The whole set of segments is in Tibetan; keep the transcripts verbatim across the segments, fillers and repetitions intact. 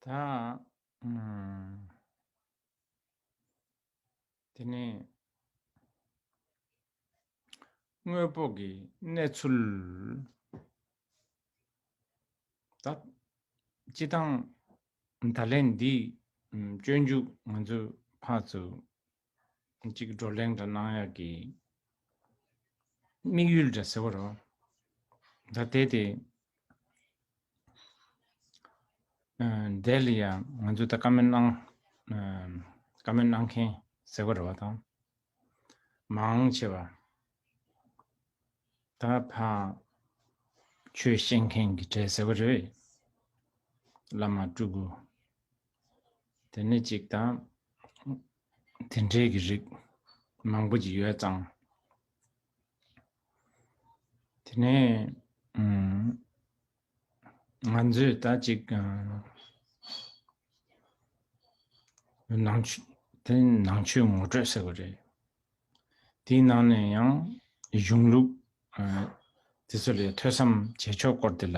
ད་ཨམ། དེ་ནས་དངོས་པོ་གི་གནས་ཚུལ། ད་སྤྱི་བཏང་ད་ལན་འདི་ཨམ་སྤྱོད་འཇུག་ང་ཚོས་ཕར་ཚུར་གཅིག་བགྲོ་གླེང་འདྲ་གནང་ཡག་གི་དམིགས་ཡུལ་འདྲ་ཟེར་བ་རེད། ད་དེ་དེ་ཨ་དེ་ལ་ཡང་ང་ཚོ་ད་བཀའ་མོལ་གནང་ཨ་བཀའ་མོལ་གནང་མཁན་ཟེར་བ་རེད་བ་དང་། མང་ཆེ་བ་ད་ཕར་ཆོས་བཤད་མཁན་གྱི་གྲས་ཟེར་བ་རེད། བླ་མ་སྤྲུལ་སྐུ། དེ་ནས་གཅིག་དང་། དེ་འདྲའི་གི་རིགས་མང་པོ་ཅིག་ཡོད་ཙང་། དེ་ནས་ཨམ་ང་ཚོས་ད་ཅིག་ཨ་ནང་ཆོས་དེ་ནང་ཆོས་ངོ་སྤྲོད་ཟེར་བ་རེད། དེའི་ནང་ནས་ཡང་གཞུང་ལུགས་ཨ་དེ་ཚོ་ལ་ཐོས་བསམ་བྱེད་ཕྱོགས་སྐོར་དེ་ལ།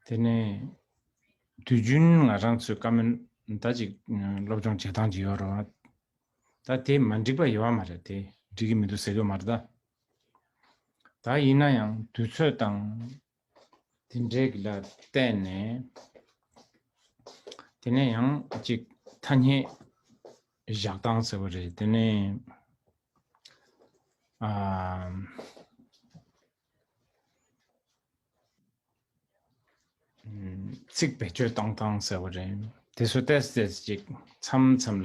དེ་ནས་དུས་རྒྱུན་ང་རང་ཚོའི་བཀའ་མོལ་ད་ཅིག་སློབ་སྦྱོང་བྱེད་སྟངས་ཅིག་ཡོད་རེད་བ། ད་དེ་མ་འགྲིག་པ་ཡོད་བ་མ་རེད། དེ་འགྲིག་གི་མི་འདུག་ཟེར་གི་མ་རེད་ད། ད་ཡིན་ན་ཡང་དུས་ཚོད་དང་དེ་འདྲའི་གི་ལ་བལྟས་ནས། དེ་ནས་ཡང་ཅིག་ཐ་སྙད་བཞག་སྟངས་ཟེར་བ་རེད། དེ་ནས་ཨ། ཚིག་བེད་སྤྱོད་གཏོང་སྟངས་ཟེར་བ་རེད། དེ་ཚོ་ཏོག་ཙམ་ཅིག་མཚམས་མཚམས་ལ་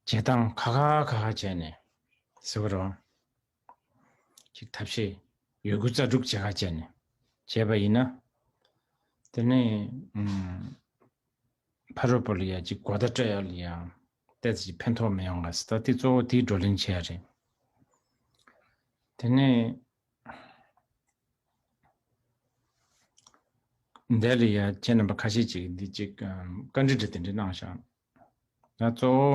བྱེད་སྟངས་ཁ་ཁ་ཁ་ཁ་བྱས་ནས་ཟེར་བ་རེད། ཅིག་ཐབས་ཤེས་ཡོད་དགུ་རྩལ་སྤྲུགས་བྱེད་ཁ་བྱས་ནས་བྱས་པ་ཡིན་ན། དེ་ནས་ཕ་རོལ་པོ་ལ་ཡ་ཅིག་གོ་བརྡ་སྤྲད་ཡ་ལ་ཡ་ཏོག་ཙམ་ཅིག་ཕན་ཐོགས་མི་ཡོང་ག་ཟེར། ད་དེ་གཙོ་བོ་དེའི་བགྲོ་གླེང་བྱས་ཡ་རེད། དེ་ནས་འདི་ལ་ཡ་ཁྱེད་རྣམ་པ་ཁ་ཤས་ཅིག་འདི་ཅིག་བཀའ་འདྲི་འདྲ་དེ་འདྲ་གནང་ཤག་ད་གཙོ་བོ་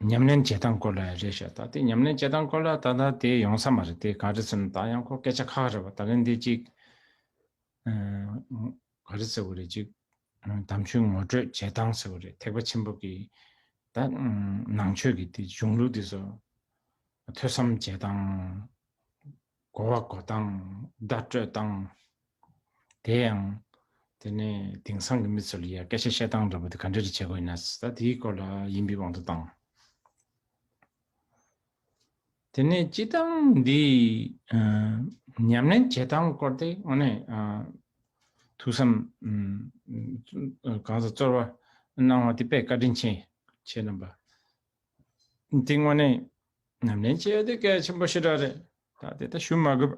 ཉམས་ལེན་བྱེད་སྟངས་སྐོར་ལ་རེད་ཤག་ད་དེ་ཉམས་ལེན་བྱེད་སྟངས་སྐོར་ལ་ད་ལྟ་དེ་ཡོང་ས་མ་རེད། དེ་ག་རེ་ཟེར་ན་ད་ཡང་ཁོ་སྐད་ཆ་ཁག་རེད་བ། ད་ལན་འདི་ཅིག་ག་རེ་ཟེར་བ་རེད། ཅིག་དམ་ཆོས་ངོ་སྤྲོད་བྱེད་སྟངས་ཟེར་བ་རེད། ཐེག་པ་ཆེན་པོ་གི་ད་ནང་ཆོས་ཀྱི་དེ་གཞུང་ལུགས་དེ་ཚོ་ཐོས་བསམ་བྱེད་སྟངས། གོ་བ་གོ་སྟངས། བརྡ་སྤྲོད་སྟངས། དེ་ཡང་དེ་ནས་དེང་སང་གི་མི་ཚོ་ལ་ཡ་སྐད་ཆ་བཤད་སྟངས་འདྲ་པོ་དེ་ག་འདྲ་རེ་བྱེད་དགོས་ཡིན་ན་ད་དེའི་སྐོར་ལ་ཡིན་པའི་དབང་དུ་བཏང་། དེ་ནས་སྤྱི་བཏང་འདི་ཨ་ཉམས་ལེན་བྱེད་སྟངས་སྐོར་དེ་དངོས་གནས་ཨ་ཐུགས་བསམ་ཨ་གང་ཟག་གཙོར་བ་གནང་བ་དེ་དཔེ་བཀའ་དྲིན་ཆེ། ཁྱེད་རྣམ་པ་འདི་དངོས་གནས་ཉམས་ལེན་བྱེད་ཡ་དེ་གལ་ཆེན་པོ་ཞེ་དྲག་རེད། ད་དེ་ད་ཞུ་མ་དགོས་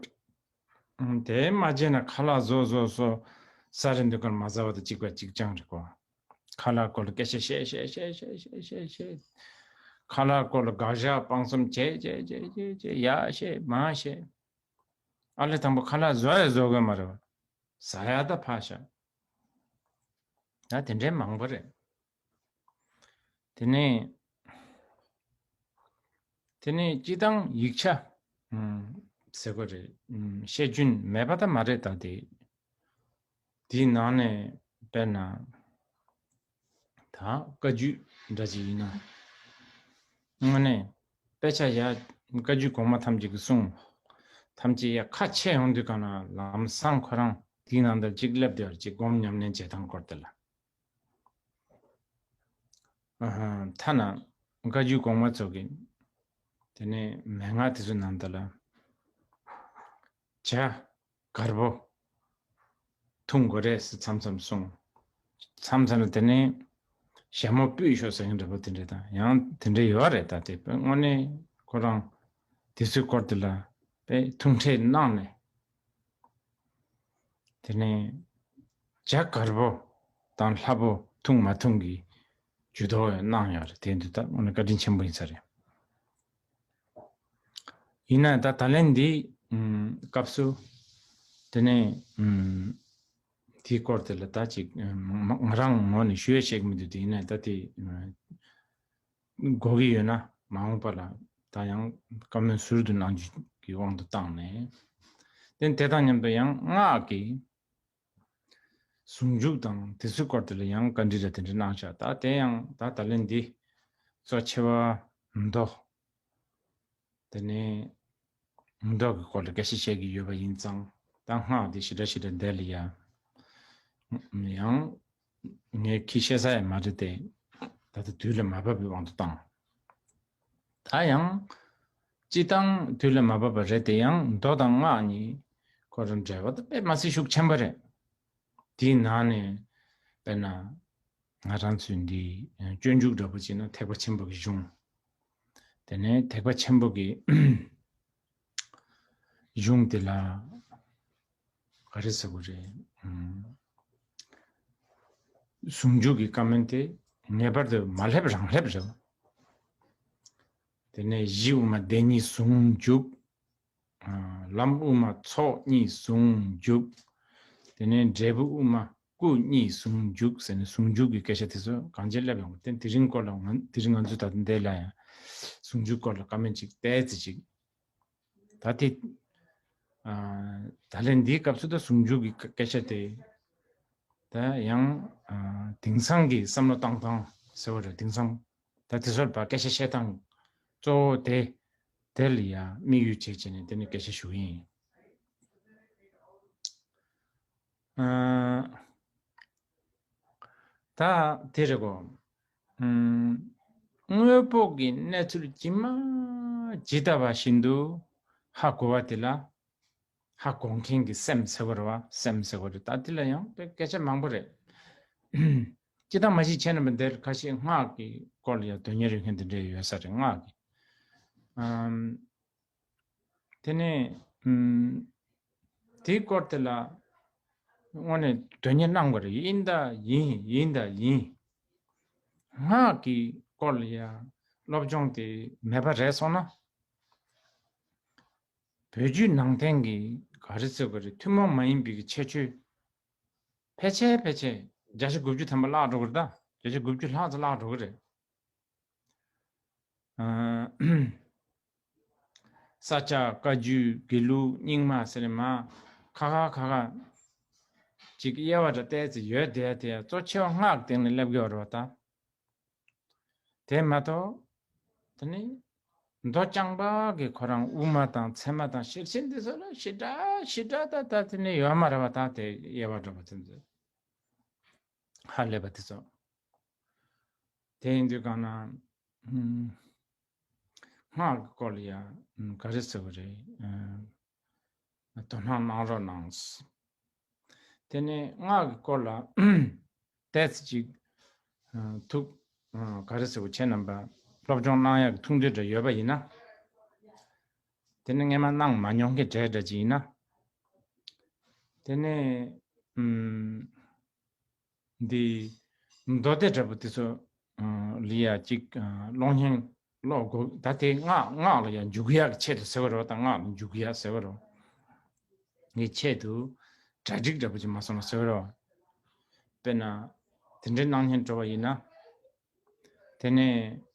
པ། དེ་མ་བྱས་ན་ཁ་ལག་བཟོ་བཟོ་བཟོ་ས་རེད། འདི་གར་མ་ཟ་བ་དང་གཅིག་པ་གཅིག་རྐྱང་རེད་གོ། ཁ་ལག་སྐོར་ལ་སྐད་ཆ་བཤད་བཤད་བཤད། ཁ་ལག་སྐོར་ལ་དགག་བཞག་སྤང་གསུམ་བྱས་བྱས་བྱས་བྱས་བྱས། ཡ་བཤད་མ་བཤད། ཨ་ལས་དང་པོ་ཁ་ལག་བཟོ་ཡ་བཟོ་དགོས་མ་རེད་བ། ཟ་ཡ་ད་ཕར་བཞག་ད་དེ་འདྲའི་མང་པོ་རེད། དེ་ནས་དེ་ནས་སྤྱི་བཏང་ཡིག་ཆ་ཨམ་ཟེར་དགོས་རེད། ཨམ་བཤད་རྒྱུན་མེད་པ་ད་མ་རེད། ད་དེ་དེའི་ནང་ནས་དཔེར་ན་ད་བཀའ་བརྒྱུད་འདྲ་ཅིག་ཡིན་ན་དངོས་གནས་དཔེ་ཆ་ཡ་བཀའ་བརྒྱུད་གོང་མ་ཐམས་ཅད་ཀྱི་གསུང་ཐམས་ཅད་ཡ་ཁ་ཕྱེ་ཡོང་དུས་གང་ན་ལམ་སང་ཁོ་རང་དེའི་ནང་དུ་གཅིག་སླེབས་བསྡད་པ་ཅིག་སྒོམ་ཉམས་ལེན་བྱེད་སྟངས་སྐོར་དེ་ལ། ཨ་ཧ། ཐ་ན་བཀའ་བརྒྱུད་གོང་མ་ཚོ་གི་དེ་ནས་མན་ངག་དེ་ཚོའི་ནང་དུ་ལ་ཇ་དཀར་པོ་འཐུང་དགོས་རེད་ཟེར་མཚམས་མཚམས་གསུངས། མཚམས་མཚམས་ལ་དེ་ནས་ཞྭ་མོ་སྤུས་ཤོག་ཟེར་མཁན་འདྲ་པོ་དེ་འདྲ་དང་ཡང་དེ་འདྲ་ཡོད་རེད། ད་དེ་དངོས་གནས་ཁོ་རང་དེ་ཚོའི་སྐོར་དེ་ལ་དཔེ་ཐུགས་ཁྲལ་གནང་ནས། དེ་ནས་ཇ་དཀར་པོ་དང་སླ་པོ་འཐུང་མ་འཐུང་གི་ཇུས་གཏོགས་གནང་ཡོད་རེད། དེ་འདི་ལྟ་དངོས་གནས་བཀའ་དྲིན་ཆེན་པོ་ཡིན་ས་རེད། ཡིན་ན་ད་ད་ལན་འདི་ཨམ་སྐབས་སུ་དེ་ནས་ཨམ་དེའི་སྐོར་དེ་ལ་ད་ཅིག་ཨམ་ང་རང་ངོས་ནས་ཞུ་ཡས་བཤད་ཀྱི་མི་འདུག་དེ་ཡིན་ན་ད་དེ་ཨམ་དགོས་ཀྱི་ཡོད་ན་མ་འོངས་པ་ལ་ད་ཡང་བཀའ་མོལ་ཟུར་དུ་གནང་རྒྱུ་གི་དབང་དུ་བཏང་ནས། དེ་དེ་དང་མཉམ་དུ་ཡང་སྔགས་ཀྱི་ ཟུང་འཇུག་དང་དེ་ཚོའི་སྐོར་དེ་ལ་ཡང་བཀའ་འདྲི་ར་དེ་འདྲ་གནང་བཞག་ད་དེ་ཡང་ད་ད་ལན་འདི་གཙོ་ཆེ་བ་མདོ། དེ་ནས་མདོ་གི་སྐོར་ལ་སྐད་ཆ་བཤད་ཀྱི་ཡོད་པ་ཡིན་ཙང་ད་སྔགས་འདི་ཞེ་དྲག་ཞེ་དྲག་འདས་ལ་ཡ། ཡང་ངས་ཁྱི་བཤད་ས་ཡང་མ་རེད་དེ། ད་ལྟ་དུས་ལ་མ་བབས་པའི་དབང་དུ་བཏང་། ད་ཡང་། སྤྱི་བཏང་དུས་ལ་མ་བབས་པ་རེད་དེ་ཡང་མདོ་དང་སྔགས་གཉིས་ཁོ་རང་འབྲེལ་བ་ད་དཔེ་མ་སྲིད་ཤུགས་ཆེན་པོ་རེད། དེའི་ནང་ནས་དཔེར་ན་ང་རང་ཚོའི་འདི་སྤྱོད་འཇུག་འདྲ་པོ་བྱས་ན་ཐེག་པ་ཆེན་པོ་གི་གཞུང་། དེ་ནས་ཐེག་པ་ཆེན་པོ་གི་གཞུང་དེ་ལ་ག་རེ་ཟེར་དགོས་རེད། ཨམ། ཟུང་འཇུག་གི་བཀའ་མོལ་དེ་ངེས་པར་དུ་མ་སླེབས་རང་སླེབས་རེད། དེ་ནས་གཞི་དབུ་མ་བདེན་གཉིས་ཟུང་འཇུག་ཨ། ལམ་དབུ་མ་ཚོགས་གཉིས་ཟུང་འཇུག་དེ་ནས་འབྲས་བུ་དབུ་མ་སྐུ་གཉིས་ཟུང་འཇུག་ཟེར་ནས་ཟུང་འཇུག་གི་སྐད་ཆ་དེ་ཚོ་གང་ཅི་སླེབས་ཡོང་གི་དེ་དེ་རིང་སྐོར་ལ་ང་དེ་རིང་ང་ཚོས་ད་ལྟ་འདི་ལ་ཡང་ཟུང་འཇུག་སྐོར་ལ་བཀའ་མོལ་ཅིག་བལྟས་ཚེ་ཅིག་ད་དེ། ཨ། ད་ལན་འདིའི་སྐབས་སུ་ད་ཟུང་འཇུག་གི་སྐད་ཆ་དེ། ད་ཡང་། ཨ། དེང་སང་གི་བསམ་བློ་བཏང་སྟངས་ཟེར་བ་རེད་དེང་སང་། ད་དེ་ཚོར་ཕར་སྐད་ཆ་བཤད་སྟངས་གཙོ་བོ་དེ། དེ་ལ་ཡང་དམིགས་ཡུལ་བྱས་བྱས་ནས་དེ་ནས་སྐད་ཆ་ཞུ་གི་ཡིན། ཨ། ད་དེ་རེད་གོ། ཨུམ། དངོས་པོ་གི་གནས་ཚུལ་ཇི་མ་ཇི་ལྟ་བ་བཞིན་དུ་ཧ་གོ་བ་དེ་ལ་ཧ་གོ་མཁན་གྱི་སེམས་ཟེར་བ་རེད་བ། སེམས་ཟེར་བ་རེད། ད་དེ་ལ་ཡང་དཔེ་སྐད་ཆ་མང་པོ་རེད། ཅི་ལྟ་མ་ཞིག་བྱས་ན་མི་འདིར་ཁ་ཤས་སྔགས་ཀྱི་སྐོར་ལ་ཡང་དོན་གཉེར་ཡོད་མཁན་དེ་འདྲ་ཡོད་ས་རེད་སྔགས་ཀྱི། ཨམ། དེ་ནས། ཨམ། དེའི་སྐོར་དེ་ལ་དངོས་གནས་དོན་གཉེར་གནང་དགོས་རེད། ཡིན་ད་ཡིན། ཡིན་ད་ཡིན། སྔགས་ཀྱི་སྐོར་ལ་ཡང་སློབ་སྦྱོང་དེ་མེད་པ་རེད་སོང་ན། བོད་བརྒྱུད་ནང་བསྟན་གྱི་ག་རེ་ཟེར་དགོས་རེད། ཐུན་མོང་མ་ཡིན་པའི་གི་ཁྱད་ཆོས་ཕལ་ཆེར་ཕལ་ཆེར་བརྒྱ་ཆ་དགུ་བཅུ་ཐམ་པ་བརླག་འགྲོ་གི་རེད་ད། བརྒྱ་ཆ་དགུ་བཅུ་ལྷག་ཙམ་བརླག་འགྲོ་གི་རེད། ཨ། ས་སྐྱ་བཀའ་བརྒྱུད་དགེ་ལུགས་རྙིང་མ་ཟེར་ནས་མ་ཁ་ཁ་ཁ་ཁ་ཅིག་དབྱེ་བ་འདྲ་བལྟས་ཚེ་ཡོད་དེ་དེ་གཙོ་ཆེ་བ་སྔགས་སྟེང་ནས་སླེབས་ཀྱི་ཡོད་རེད་བ་ད། དེ་མ་གཏོགས། དེ་ནི། མདོ་རྐྱང་པ་གི་ཁོ་རང་དབུ་མ་དང་ཚད་མ་དང་ཤེར་ཕྱིན་དེ་ཚོ་ལ་ཞེ་དྲག་ཞེ་དྲག་ད་ད་དེ་ནི་ཡོད་མ་རེད་བ། ད་དེ་དབྱེ་བ་འདྲ་པོ་དེ་ཚོ་ཧ་ལས་པ་དེ་ཚོ། དེ་ཡིན་དུས་གང་ན། ཨུམ། སྔགས་ཀྱི་སྐོར་ལ་ཡང་ག་རེ་ཟེར་བ་རེད། ཨ། དོ་སྣང་གནང་རོགས་གནང་། དེ་ནས་སྔགས་ཀྱི་སྐོར་ལ་ཏོག་ཙམ་ཅིག་ཨ། ཐུགས་ཨ། ག་རེ་ཟེར་བ་ཁྱེད་རྣམ་པ་སློབ་སྦྱོང་གནང་ཡག་གི་ཐུགས་འདུན་འདྲ་ཡོད་པ་ཡིན་ན། དེ་ནི་སྔས་མ་གནང་མ་མྱོང་མཁན་གྲས་འདྲ་ཅིག་ཡིན་ན། དེ་ནས་ཨུམ། འདི་མདོ་སྡེ་འདྲ་པོ་དེ་ཚོ་ཨ། ལ་ཡ་གཅིག་ཨ། ཀློག་སྙིང་ཀློག་དགོས། ད་དེ་སྔགས་སྔགས་ལ་ཡ་འཇུག་ཡག་ཆེད་དུ་ཟེར་བ་རེད་བ། ད་སྔགས་ལ་འཇུག་ཡག་ཟེར་བ་རེད་བ། ངས་ཆེད་དུ་གྲ་སྒྲིག་འདྲ་པོ་ཅིག་མ་སོང་ན་ཟེར་བ་རེད་བ། དཔེར་ན་དེ་འདྲའི་གནང་སྙིང་བྲོ་བ་ཡིན་ན། དེ་ནས་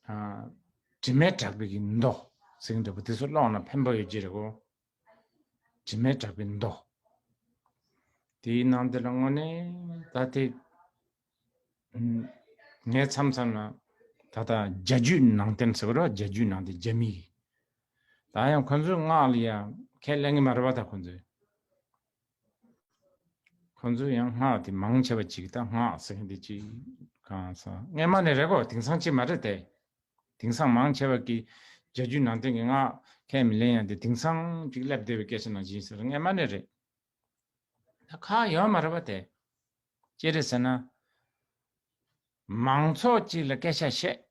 ཨ། དྲི་མེད་གྲགས་པའི་གི་མདོ་ཟེར་གྱི་འདྲ་པོ་དེ་ཚོ་ཀློག་ན་ཕན་པ་ཡོད་ཀྱི་རེད་གོ། དྲི་མེད་གྲགས་པའི་མདོ། དེའི་ནང་དེ་ལ་དངོས་གནས་ད་དེ། ངའི་མཚམས་མཚམས་ལ་ད་ལྟ་རྒྱ་རྒྱུད་ནང་བསྟན་ཟེར་བ་རེད་བ། རྒྱ་རྒྱུད་ནང་བསྟན་རྒྱ་མི་ཡིས། ད་ཡང་ཁོ་ཚོས་སྔགས་ལ་ཡང་ཁས་ལེན་གྱི་མ་རེད་བ། ད་ཁོ་ཚོས། ཁོ་ཚོས་ཡང་སྔགས་དེ་མང་ཆེ་བ་ཅིག་ད་སྔགས་ཟེར་མཁན་དེ་ཅིག་གང་ཟག་སྔས་མ་ནས་རེད་གོ། དེང་སང་ཅིག་མ་རེད་དེ། དེང་སང་མང་ཆེ་བ་གིས་རྒྱ་རྒྱུད་ནང་བསྟན་གྱི་སྔགས་ཁས་མི་ལེན་ཡང་དེ་དེང་སང་ཅིག་སླེབས་བསྡད་པའི་སྐད་ཆ་ནང་བཞིན་ཟེར་སྔས་མ་ནས་རེད། ད་ཁག་ཡོད་མ་རེད་པ་དེ། ཅི་རེད་ཟེར་ན། མང་ཚོགས་ཅིག་ལ་སྐད་ཆ་བཤད།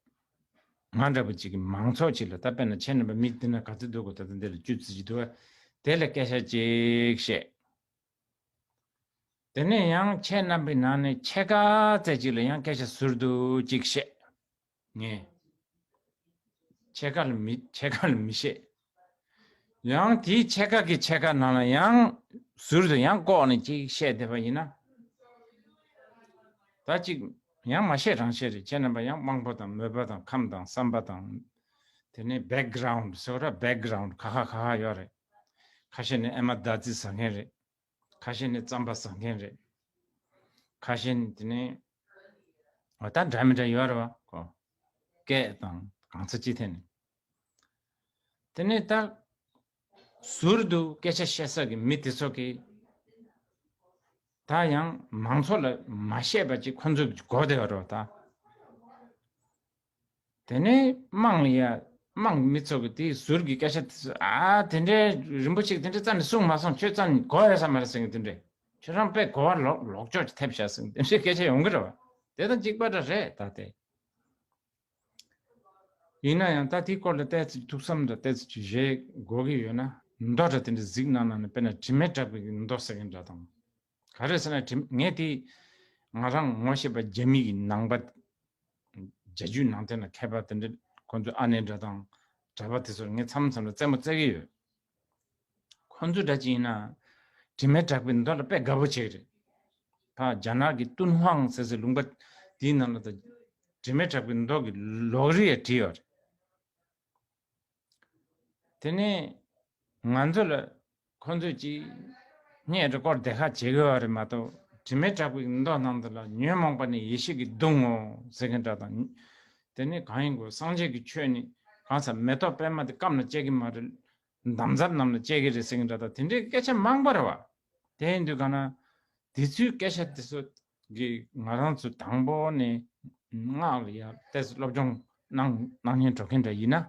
ང་འདྲ་པོ་ཅིག་གིས་མང་ཚོགས་ཅིག་ལ་ད་དཔེར་ན་ཁྱེད་རྣམ་པ་མི་འདི་ན་ག་ཚོད་འདུག་གོ། ད་ལྟ་འདི་ལ་བཅུ་ཙམ་ཅིག་འདུག་བ། དེ་ལ་སྐད་ཆ་ཅིག་བཤད། དེ་ནས་ཡང་ཁྱེད་རྣམ་པའི་ནང་ནས་ཕྱེད་ཀ་ཙམ་ཅིག་ལ་ཡང་སྐད་ཆ་ཟུར་དུ་ཅིག་བཤད། ངས། ཕྱེད་ཀ་ལ་མི་ཕྱེད་ཀ་ལ་མི་བཤད། ཡང་དེའི་ཕྱེད་ཀ་གི་ཕྱེད་ཀ་ནང་ལ་ཡང་ཟུར་དུ་ཡང་ལྐོག་ནས་ཅིག་བཤད་བསྡད་པ་ཡིན་ན། ད་ཅིག་ཡང་མ་བཤད་རང་བཤད་རེད། ཁྱེད་རྣམ་པ་ཡང་དབང་པོ་དང་མོས་པ་དང་ཁམས་དང་བསམ་པ་དང་། དེ་ནས་བེག་གྷ་རའུན་ཌི་ཟེར་བ་ར། བེག་གྷ་རའུན་ཌི་ག་ཁ་ག་ཁ་ཡོད་རེད། ཁ་ཤས་ནས་ཨེ་མ་ཟླ་རྩི་ཟ་མཁན་རེད། ཁ་ཤས་ནས་རྩམ་པ་ཟ་མཁན་རེད། ཁ་ཤས་ནི་དེ་ནས་ད་འདྲ་མི་འདྲ་ཡོད་རེད་བ་ཁོ། སྐད་དང་གང་ཚ་ཅི་ཐད་ནས། དེ་ནས་ད་ཟུར་དུ་སྐད་ཆ་བཤད་ས་གི་མི་དེ་ཚོ་གིས་ད་ཡང་མང་ཚོགས་ལ་མ་བཤད་པ་ཅིག་ཁོ་ཚོ་གི་གོ་བདེ་བ་རེད་བ་ད། དེ་ནས་དམངས་ལ་ཡ་དམངས་མི་ཚོ་གི་དེའི་ཟུར་གྱི་སྐད་ཆ་དེ་ཚོ་ཨ་དེ་འདྲའི་རིན་པོ་ཆེ་དེ་འདྲའི་རྩ་ནས་གསུངས་མ་སོང་ཁྱོད་རྩ་ནས་གོ་ཡ་ས་མ་རེད་ཟེར་གི་དེ་འདྲས་ཁྱོད་རང་དཔེ་གོ་བ་ལོག་ལོག་ཕྱོགས་ཀྱི་ཐེབས་བཞག་ཟེར་གི་དེ་འདྲའི་སྐད་ཆ་ཡོང་གི་རེད་བ། དེ་དང་གཅིག་པ་འདྲ་རེད་ད་དེ། ཡིན་ན་ཡང་ད་དེའི་སྐོར་ལ་ཏོག་ཙམ་ཐུགས་བསམ་དང་ཏོག་ཙམ་ཅིག་བཞེས་དགོས་ཀྱི་ཡོད་ན་མདོ་འདྲ་དེ་འདྲ་གཟིགས་གནང་ན་ནི་དཔེར་ན་དྲི་མེད་བྲག་པའི་མདོ་ཟེར་མཁན་འདྲ་དང་། ག་རེ་ཟེར་ན་དྲི་ངས་དེ་ང་རང་ངོ་ཤེས་པ་རྒྱ་མི་གི་ནང་པ་རྒྱ་རྒྱུད་ནང་བསྟན་ལ་མཁས་པ་དེ་འདྲ་ཁོང་ཚོའི་ཨ་ནེ་འདྲ་དང་གྲྭ་པ་དེ་ཚོར་ངས་མཚམས་མཚམས་ལ་རྩེད་མོ་རྩེ་གི་ཡོད། ཁོང་ཚོ་འདྲ་ཅིག་ཡིན་ན་དྲི་མེད་བྲག་པའི་མདོ་ལ་དཔེ་དགའ་པོ་བྱེད་ཀྱི་རེད། ཕ་རྒྱ་ནག་གི་ཏུན་ཧོང་ཟེར་སའི་ལུང་པ་དེའི་ནང་ལ་ད་དྲི་མེད་བྲག་པའི་མདོ་གི་ལོགས་རིས་ཡང་བྲིས་ཡོད་རེད། དེ་ནས་ང་ཚོ་ལ་ཁོང་ཚོས་ཀྱིས་སྙད་རེ་སྐོར་དེ་ཁ་བྱེད་དགོས་པ་རེད་མ་གཏོགས་དྲི་མེད་བྲག་པའི་མདོ་ནང་དུ་ལ་ཉོན་མོངས་པ་ནི་ཡེ་ཤེས་ཀྱིས་བརྡུང་ངོ་ཟེར་མཁན་འདྲ་དང་། དེ་ནས་གང་ཡིན་དགོས་སངས་རྒྱས་ཀྱི་ཆོས་ནི་གང་ཟག་མེ་ཏོག་པད་མ་དེ་སྐམ་ལ་སྐྱེ་གི་མ་རེད། འདམ་རྫབ་རྣམས་ལ་སྐྱེ་གི་རེད་ཟེར་མཁན་འདྲ་དང་དེ་འདྲའི་སྐད་ཆ་མང་པོ་རེད་བ། དེ་ཡིན་དུས་གང་ན་དེ་ཚོའི་སྐད་ཆ་དེ་ཚོ་གི་ང་རང་ཚོ་དང་པོ་ནས་སྔགས་ལ་ཡར་ཏོག་ཙམ་སློབ་སྦྱོང་གནང་གནང་མཁན་འགྲོ་མཁན་འདྲ་ཡིན་ན།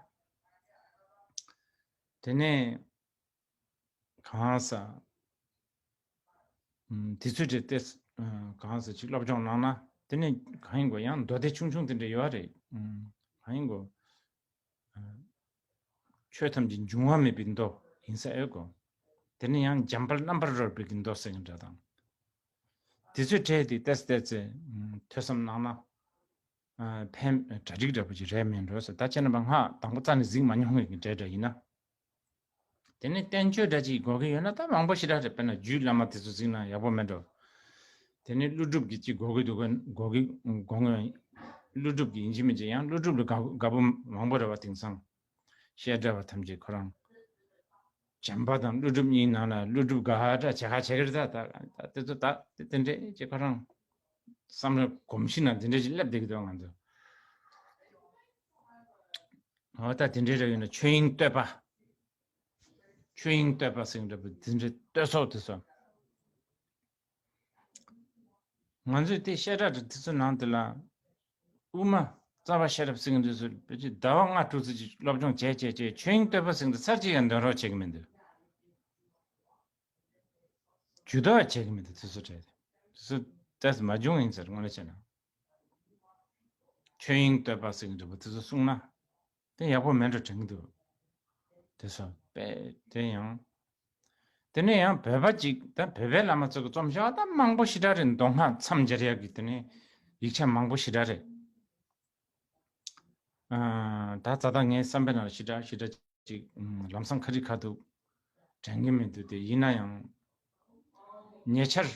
དེ་ནས་གང་ཟག་དེ་ཚོའི་གྲས་ཏོག་ཙམ་གང་ཟག་ཅིག་སློབ་སྦྱོང་གནང་ན་དེ་ནས་གང་ཡིན་དགོས་ཡང་མདོ་སྡེ་ཆུང་ཆུང་དེ་འདྲ་ཡོད་རེད། གང་ཡིན་དགོས། ཆོས་ཐམས་ཅད་འབྱུང་བ་མེད་པའི་མདོ་ཡིན་ས་ཨེ་གོ། དེ་ནི་ཡང་འཇམ་དཔལ་རྣམ་པར་རོལ་པའི་གི་མདོ་ཟེར་གྱི་འདྲ་དང་། དེ་ཚོའི་གྲས་དེ་ཏོག་ཙམ་ཏོག་ཙམ་ཐོས་བསམ་གནང་ན་ཕན་གྲ་སྒྲིག་འདྲ་པོ་ཅིག་རེད་མིན་འགྲོ་ཟེར། ད་ཁྱེད་རྣམ་པ་སྔགས་དང་པོ་རྩ་ནས་གཟིགས་མ་མྱོང་བའི་གི་གྲས་འདྲ་ཡིན་ན། དེ་ནི་བསྟན་བཅོས་འདྲ་ཅིག་དགོས་ཀྱི་ཡོད་ན་ད་མང་པོ་ཞེ་དྲག་རེད། དཔེར་ན་རྒྱུད་བླ་མ་དེ་ཚོ་གཟིགས་ན་ཡག་པོ་མེད་འགྲོ། དེ་ནི་ཀླུ་སྒྲུབ་ཀྱི་ཅིག་དགོས་ཀྱི་འདུག་ག་དགོས་ཀྱི་དགོས་ངེས། ཀླུ་སྒྲུབ་ཀྱི་ཡིན་གཅིག་མིན་གཅིག་ཡང་ཀླུ་སྒྲུབ་ལ་དགའ་དགའ་པོ་མང་པོ་རེད་བ། དེང་སང་བཤད་གྲྭ་བ་ཐམས་ཅད་ཁོ་རང་བྱམས་པ་དང་ཀླུ་སྒྲུབ་གཉིས་ནང་ལ་ཀླུ་སྒྲུབ་དགའ་འདྲ་བྱེད་ཁ་བྱེད་ཀྱི་རེད། ད་ད་དེ་ཚོ་ད་དེ་དེ་འདྲས་ཅིག་ཁོ་རང་བསམ་བློ་གོམས་གཤིས་ནང་དེ་འདྲས་ཅིག་སླེབས་བསྡད་ཀྱི་འདུག་ང་ཚོ། འོ་ད་དེ་འདྲས་རེ་ཡོད་ན་ཆོས་དབྱིངས་བསྟོད་པ། ཆོས་དབྱིངས་བསྟོད་པ་ཟེར་གྱི་འདྲ་པོ་དེ་འདྲའི་བསྟོད་ཚོགས་དེ་ཚོ། ང་ཚོས་དེ་བཤད་གྲྭ་དེ་ཚོ་ནང་དེ་ལ་དབུ་མ་རྩ་བ་ཤེས་རབ་ཟེར་གྱི་འདུག་ཟེར། བོད་ཀྱི་ཟླ་བ་ལྔ་དྲུག་ཙམ་ཅིག་སློབ་སྦྱོང་བྱས་བྱས་བྱས་ཆོས་དབྱིངས་བསྟོད་པ་ཟེར་གྱི་འདུག་ཚར་གཅིག་ཡང་འདོན་རོགས་བྱེད་ཀྱི་མི་འདུག་ཇུས་གཏོགས་བྱེད་ཀྱི་མི་འདུག་དེ་ཚོ་གྲས་དེ་ཚོ་ཏོག་ཙམ་མ་བྱུང་ཡིན་ཟེར། དངོས་གནས་བྱས་ན་ཆོས་དབྱིངས་བསྟོད་པ་ཟེར་གྱི་འདྲ་པོ་དེ་ཚོ་གསུངས་ན། དེ་ཡག་པོ་མེད་འགྲོ་དྲན་གྱི་འདུག་དེ་སོ་པས་དེ་ཡང་། དེ་ནས་ཡང་བོད་པ་ཅིག་ད་བོད་པའི་བླ་མ་ཚོ་གི་རྩོམ་ཤོག་ད་མང་པོ་ཞེ་དྲག་རེད། མདོ་སྔགས་མཚམས་སྦྱར་ཡག་གི་དེ་ནས་ཡིག་ཆ་མང་པོ་ཞེ་དྲག་རེད། ཨ་ད་རྩ་དང་ངའི་བསམ་པའི་ནང་ཞེ་དྲག་ཞེ་དྲག་ཅིག་ལམ་སང་ཁ་རི་ཁ་ཐུག་དྲན་གྱི་མི་འདུག་དེ་ཡིན་ན་ཡང་ཉེ་ཆར་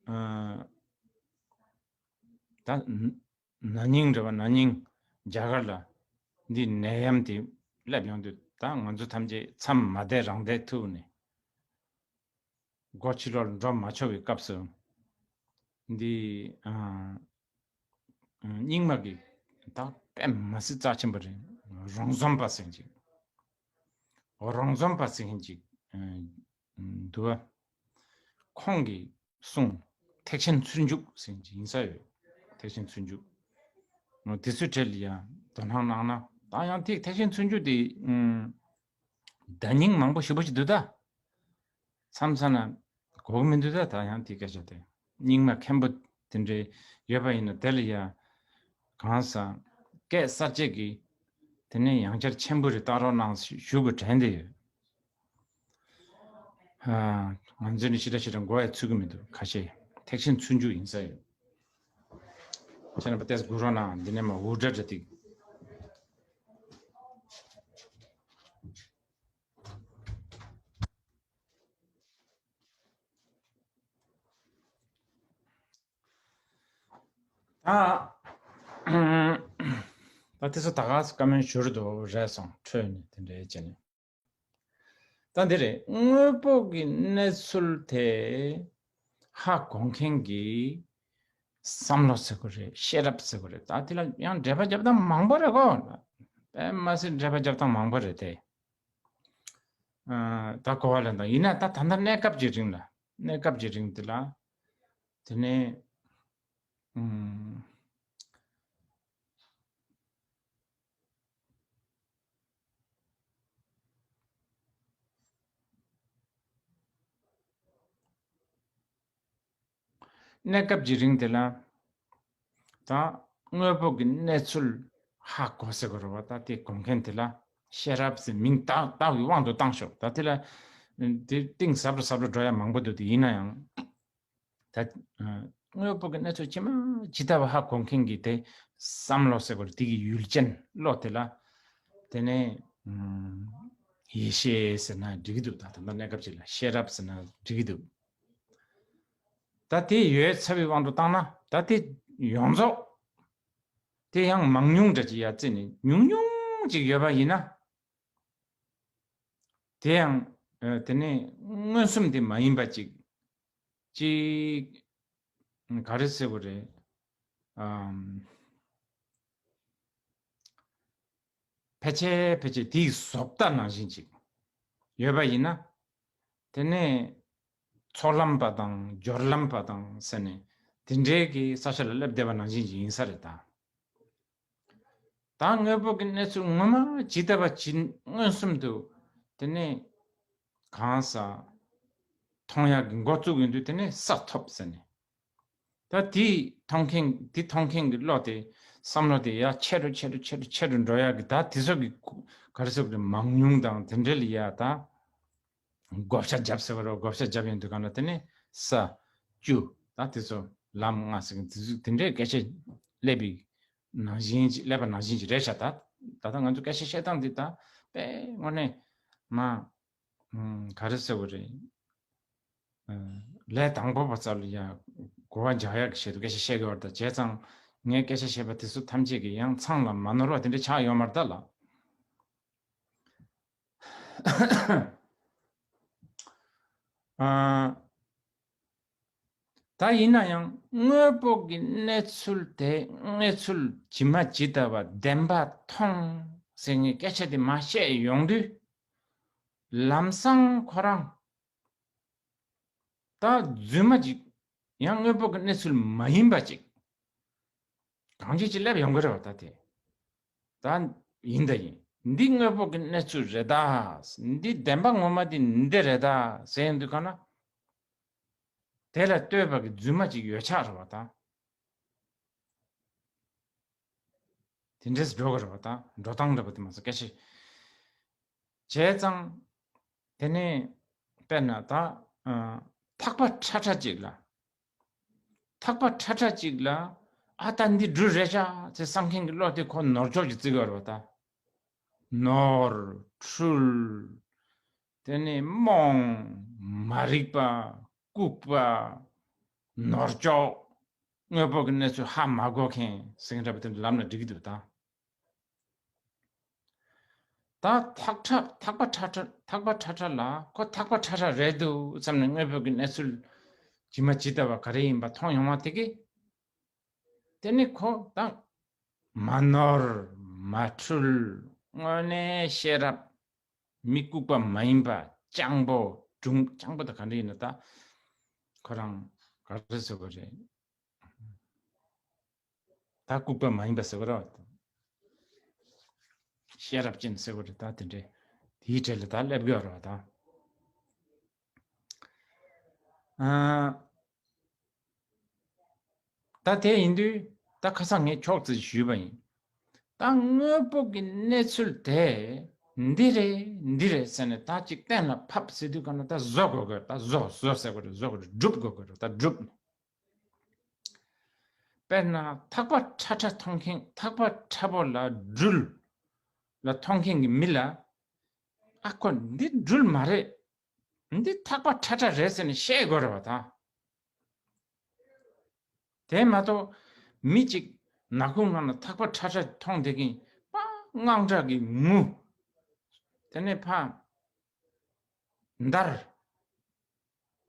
ཨ་ད་ན་ནིང་རེད་བ། ན་ནིང་རྒྱ་གར་ལ་འདི་ནད་ཡམས་དེ་སླེབས་ཡོང་དུས་ད་ང་ཚོ་ཐམས་ཅད་མཚམས་མ་བསྡད་རང་བསྡད་ཐུག་ནས་སྒོ་ཕྱི་ལོགས་ལ་འགྲོ་མ་ཆོག་པའི་སྐབས་སུ་འདི་ཨ་རྙིང་མ་གི་ད་དཔེ་མ་སྲིད་རྩ་ཆེན་པོ་རེད། རོང་ཟོམ་པ་ཟེར་གྱི་རོང་ཟོམ་པ་ཟེར་མཁན་ཅིག་འདུག་བ། ཁོང་གིས་གསུངས། ཐེག་ཆེན་ཚུལ་འཇུག་ཟེར་མཁན་ཅིག་ཡིན་ས་ཡོད། ཐེག་ཆེན་ཚུལ་འཇུག་འོ་དེ་ཚོའི་གྲས་ལ་ཡང་དོ་སྣང་གནང་ན་ད་ཡང་དེ་ཐེག་ཆེན་ཚུལ་འཇུག་དེ་ཨུམ་བརྡ་རྙིང་མང་པོ་ཞེ་པོ་ཅིག་འདུག་ད། མཚམས་མཚམས་ན་གོ་གི་མི་འདུག་ད། ད་ཡང་དེ་སྐད་ཆ་དེ་རྙིང་མ་མཁན་པོ་དེ་འདྲའི་ཡོད་པ་ཡིན་ན་དེ་ལ་ཡང་གང་ཟག་སྐད་གསར་བཅད་ཀྱི་དེ་ནས་ཡང་བསྐྱར་མཆན་བུ་རེ་བཏགས་རོགས་གནང་ཞུ་དགོས་དྲན་བསྡད་ཡོད། ཨ། ང་ཚོ་ནི་ཞེ་དྲག་ཞེ་དྲག་གོ་ཡ་ཚུད་ཀྱི་མི་འདུག་ཁ་ཤས་ཐེག་ཆེན་ཚུལ་འཇུག་ཡིན་ས་ཡོད། ཁྱེད་རྣམ་པ་ཏོག་ཙམ་སྒུག་རོགས་གནང་། འདི་ནས་མར་འུར་སྒྲ་འདྲ་ཏིག་ད་ད་དེ་ཚོ་ད་ག་སེ་བཀའ་མོལ་ཞུ་རུ་འདུག་རེད་སོང་འཕྲོས་ནས་དེ་འདྲའི་བྱས་ནས། ད་འདི་རེད། དངོས་པོ་གི་གནས་ཚུལ་དེ་ཧ་གོ་མཁན་གྱི་ བསམ་བློ་ཟེར་དགོས་རེད། ཤེས་རབ་ཟེར་དགོས་རེད། ད་དེ་ལ་ཡང་འགྲེལ་པ་རྒྱབ་སྟངས་མང་པོ་རེད་གོ། དཔེ་མ་སྲིད་འགྲེལ་པ་རྒྱབ་སྟངས་མང་པོ་རེད་དེ། ཨ། ད་གོ་བ་ལེན་དང་ཡིན་ན། ད་ད་ལྟ་གནས་སྐབས་ཀྱི་རིང་ལ། གནས་སྐབས་ཀྱི་རིང་དེ་ལ། དེ་ནས། ཨུམ། གནས་སྐབས་ཀྱི་རིང་དེ་ལ། ད་དངོས་པོ་གི་གནས་ཚུལ་ཧ་གོ་ཟེར་དགོས་རེད་བ། ད་དེ་གོ་མཁན་དེ་ལ་ཤེས་རབ་ཟེར་མིང་བཏགས་བཏགས་པའི་དབང་དུ་བཏང་ཤོག། ད་དེ་ལ་དེ་གཏིང་ཟབ་རུ་ཟབ་རུ་འགྲོ་ཡ་མང་པོ་འདུག། དེ་ཡིན་ན་ཡང་། ད་དངོས་པོ་གི་གནས་ཚུལ་ཇི་མ་ཇི་ལྟ་བ་ཧ་གོ་མཁན་གྱི་དེ་བསམ་བློ་ཟེར་དགོས་རེད། དེ་གི་ཡུལ་ཅན་བློ་དེ་ལ། དེ་ནས་ཨུམ། ཡེ་ཤེས་ཟེར་ན་འགྲིག་གི་འདུག། ད་ད་ལྟ་གནས་སྐབས་ཅིག་ལ་ཤེས་རབ་ཟེར་ན་འགྲིག་གི་འདུག། ད་དེ་ཡོད་ཚར་བའི་དབང་དུ་བཏང་ན། ད་དེ་ཡོངས་རྫོགས་དེ་ཡང་མང་ཉུང་འདྲ་ཅིག་ཡ་བརྩིས་ནས་ཉུང་ཉུང་ཅིག་ཡོད་པ་ཡིན་ན། དེ་ཡང་། ཨ། དེ་ནས་མངོན་སུམ་དེ་མ་ཡིན་པ་ཅིག། ཅིག། ག་རེ་ཟེར་དགོས་རེད། ཨམ། ཕལ་ཆེར་ཕལ་ཆེར་དེའི་བཟོ་ལྟ་ནང་བཞིན་ཅིག་ཡོད་པ་ཡིན་ན། དེ་ནས་ཚོགས་ལམ་པ་དང་སྦྱོར་ལམ་པ་དང་ཟེར་ནས་དེ་འདྲའི་གི་ས་ཆ་ལ་སླེབས་བསྡད་པ་ནང་བཞིན་ཅིག་ཡིན་ས་རེད་ད། ད་དངོས་པོ་གི་གནས་ཚུལ་ངོ་མ་ཇི་ལྟ་བ་ཇི་མངོན་སུམ་དུ། དེ་ནས་གང་ཟག་མཐོང་ཡག་གི་འགོ་བཙུགས་ཡོང་དུས། དེ་ནས་ས་ཐོབ་ཟེར་ནས། ད་དེ་མཐོང་མཁན། དེ་མཐོང་མཁན་གྱི་བློ་དེ། བསམ་བློ་དེ་ཡར་ཆེ་རུ་ཆེ་རུ་ཆེ་རུ་ཆེ་རུ་འགྲོ་ཡག་གི། ད་དེ་ཚོ་གི་ག་རེ་ཟེར་དགོས་རེད། མང་ཉུང་དང་དེ་འདྲ་ལ་ཡ་ད་བགོ་བཤའ་བརྒྱབ་ཟེར་བ་རེད། བགོ་བཤའ་བརྒྱབ་ཡོང་དུས་གང་ལ་དེ་ནས་ས་བཅུ། ད་དེ་ཚོ་ལམ་ལྔ་ཟེར་མཁན་དེ་ཚོ་དེ་འདྲའི་སྐད་ཆ་སླེབས་པའི་ནང་བཞིན་ཅིག། སླེབས་པ་ནང་བཞིན་ཅིག་རེད་ཤག། ད་ད་ལྟ་ང་ཚོ་སྐད་ཆ་བཤད་སྟངས་འདི་ད་དཔེ་དངོས་གནས་མ། ཨུམ། ག་རེ་ཟེར་དགོས་རེད། ཨ། ལས་དང་པོ་པ་ཙམ་ལ་ཡང་གོ་བ་འཇགས་ཡག་གི་ཆེད་དུ་སྐད་ཆ་བཤད་དགོས་པ་རེད། ད་བྱས་ཙང་ངས་སྐད་ཆ་བཤད་པ་དེ་ཚོ་ཐམས་ཅད་ཀྱིས་ཡང་ཚང་ལ་མ་ནོར་བ་དེ་འདྲ་ཆགས་ཡོད་མ་རེད་ད་ལགས། ཨ། ད་ཡིན་ན་ཡང་དངོས་པོ་གི་གནས་ཚུལ་དེ། གནས་ཚུལ་ཇི་མ་ཇི་ལྟ་བ་བདེན་པ་མཐོང་ཟེར་ངས་སྐད་ཆ་དེ་མ་བཤད་ཡོང་དུས། ལམ་སང་ཁོ་རང་ད་རྫུན་མ་ཅིག། ཡང་དངོས་པོ་གི་གནས་ཚུལ་མ་ཡིན་པ་ཅིག་གང་ཅི་ཅིག་སླེབས་ཡོང་གི་རེད་བ། ད་དེ་ད་ཡིན་ད་ཡིན། འདི་དངོས་པོ་གི་གནས་ཚུལ་རེད་ད། འདི་བདེན་པ་ངོ་མ་འདི་འདི་རེད་ད་ཟེར་ཡོང་དུས་གང་ན། དེ་ལ་ལྟོས་པ་གི་རྫུན་མ་ཅིག་ཡོད་ཆགས་རེད་བ་ད། དེ་འདྲས་འགྲོ་གི་རེད་བ་ད། འགྲོ་སྟངས་འདྲ་པོ་དེ་མ་ཟད་སྐད་ཆ། བྱས་ཙང་དེ་ནས་དཔེར་ན་ད། ཨ། ཐག་པ་ཁྲ་ཁྲ་ཅིག་ལ། ཐག་པ་ཁྲ་ཁྲ་ཅིག་ལ། ཨ། ད་འདི་སྦྲུལ་རེད་ཤག་ཟེར་བསམ་མཁན་གྱི་བློ་དེ་ཁོ་ནོར་ཅོག་ཅིག་བརྩི་གི་ཡོད་རེད་བ་ད། ནོར། འཁྲུལ། དེ་ནས་རྨོངས། མ་རིག་པ། ལྐུགས་པ། ནོར་ཅོག། དངོས་པོ་གི་གནས་ཚུལ་ཧ་མ་གོ་མཁན་ཟེར་མཁན་འདྲ་པོ་དེ་འདྲ་ལབ་ན་འགྲིག་གི་འདུག་ད། ད་ཐག་ཁྲ། ཐག་པ་ཁྲ་ཁྲ། ཐག་པ་ཁྲ་ཁྲ་ལ་ཁོ་ཐག་པ་ཁྲ་ཁྲ་རེད་འདུག་བསམ་ནས་དངོས་པོ་གི་གནས་ཚུལ་ཇི་མ་ཇི་ལྟ་བ་ག་རེ་ཡིན་པ་མཐོང་ཡོང་བ་དེ་གི། དེ་ནི་ཁོ་ད་མ་ནོར། མ་འཁྲུལ། དངོས་གནས་ཤེས་རབ། མི་ལྐུགས་པ་མ་ཡིན་པ། སྤྱང་པོ། སྒྲུང་། སྤྱང་པོ་དེ་ག་འདྲ་ཡིན་ན་ད། ཁོ་རང་ག་རེ་ཟེར་དགོས་རེད། ད་ལྐུགས་པ་མ་ཡིན་པ་ཟེར་དགོས་རེད་བ། ཤེས་རབ་ཅན་ཟེར་དགོས་རེད་ད། དེ་འདྲའི་དེའི་གྲས་ལ་ད་སླེབས་དགོས་རེད་བ་ད། ཨ། ད་དེ་ཡིན་དུས་ད་ཁ་སང་ངས་ཁྱོག་ཙམ་ཞུས་པ་ཡིན། ད་དངོས་པོ་གི་གནས་ཚུལ་དེ་འདི་རེད་འདི་རེད་ཟེར་ནས་ད་ཅིག་གཏན་ལ་ཕབ་ཟེར་དུས་ག་ན་ད་བཟོ་དགོས་དགོས། ད་བཟོ་བཟོ་ཟེར་དགོས་རེད། བཟོ་དགོས་རེད། སྒྲུབ་དགོས་དགོས་རེད། ད་སྒྲུབ། དཔེར་ན་ཐག་པ་ཁྲ་ཁྲ་མཐོང་མཁན། ཐག་པ་ཁྲ་པོ་ལ་སྦྲུལ་ལ་མཐོང་མཁན་གྱི་མི་ལ། ཨ་ཁོ་འདི་སྦྲུལ་མ་རེད། འདི་ཐག་པ་ཁྲ་ཁྲ་རེད་ཟེར་ནས་བཤད་དགོས་རེད་བ་ད། དེ་མ་གཏོགས་མི་གཅིག་ནག་ཁུང་ནང་ལ་ཐག་པ་ཁྲ་ཁྲ་མཐོང་བསྡད་མཁན་པ། དངངས་སྐྲག་གི་ངུ། དེ་ནས་ཕ་འདར།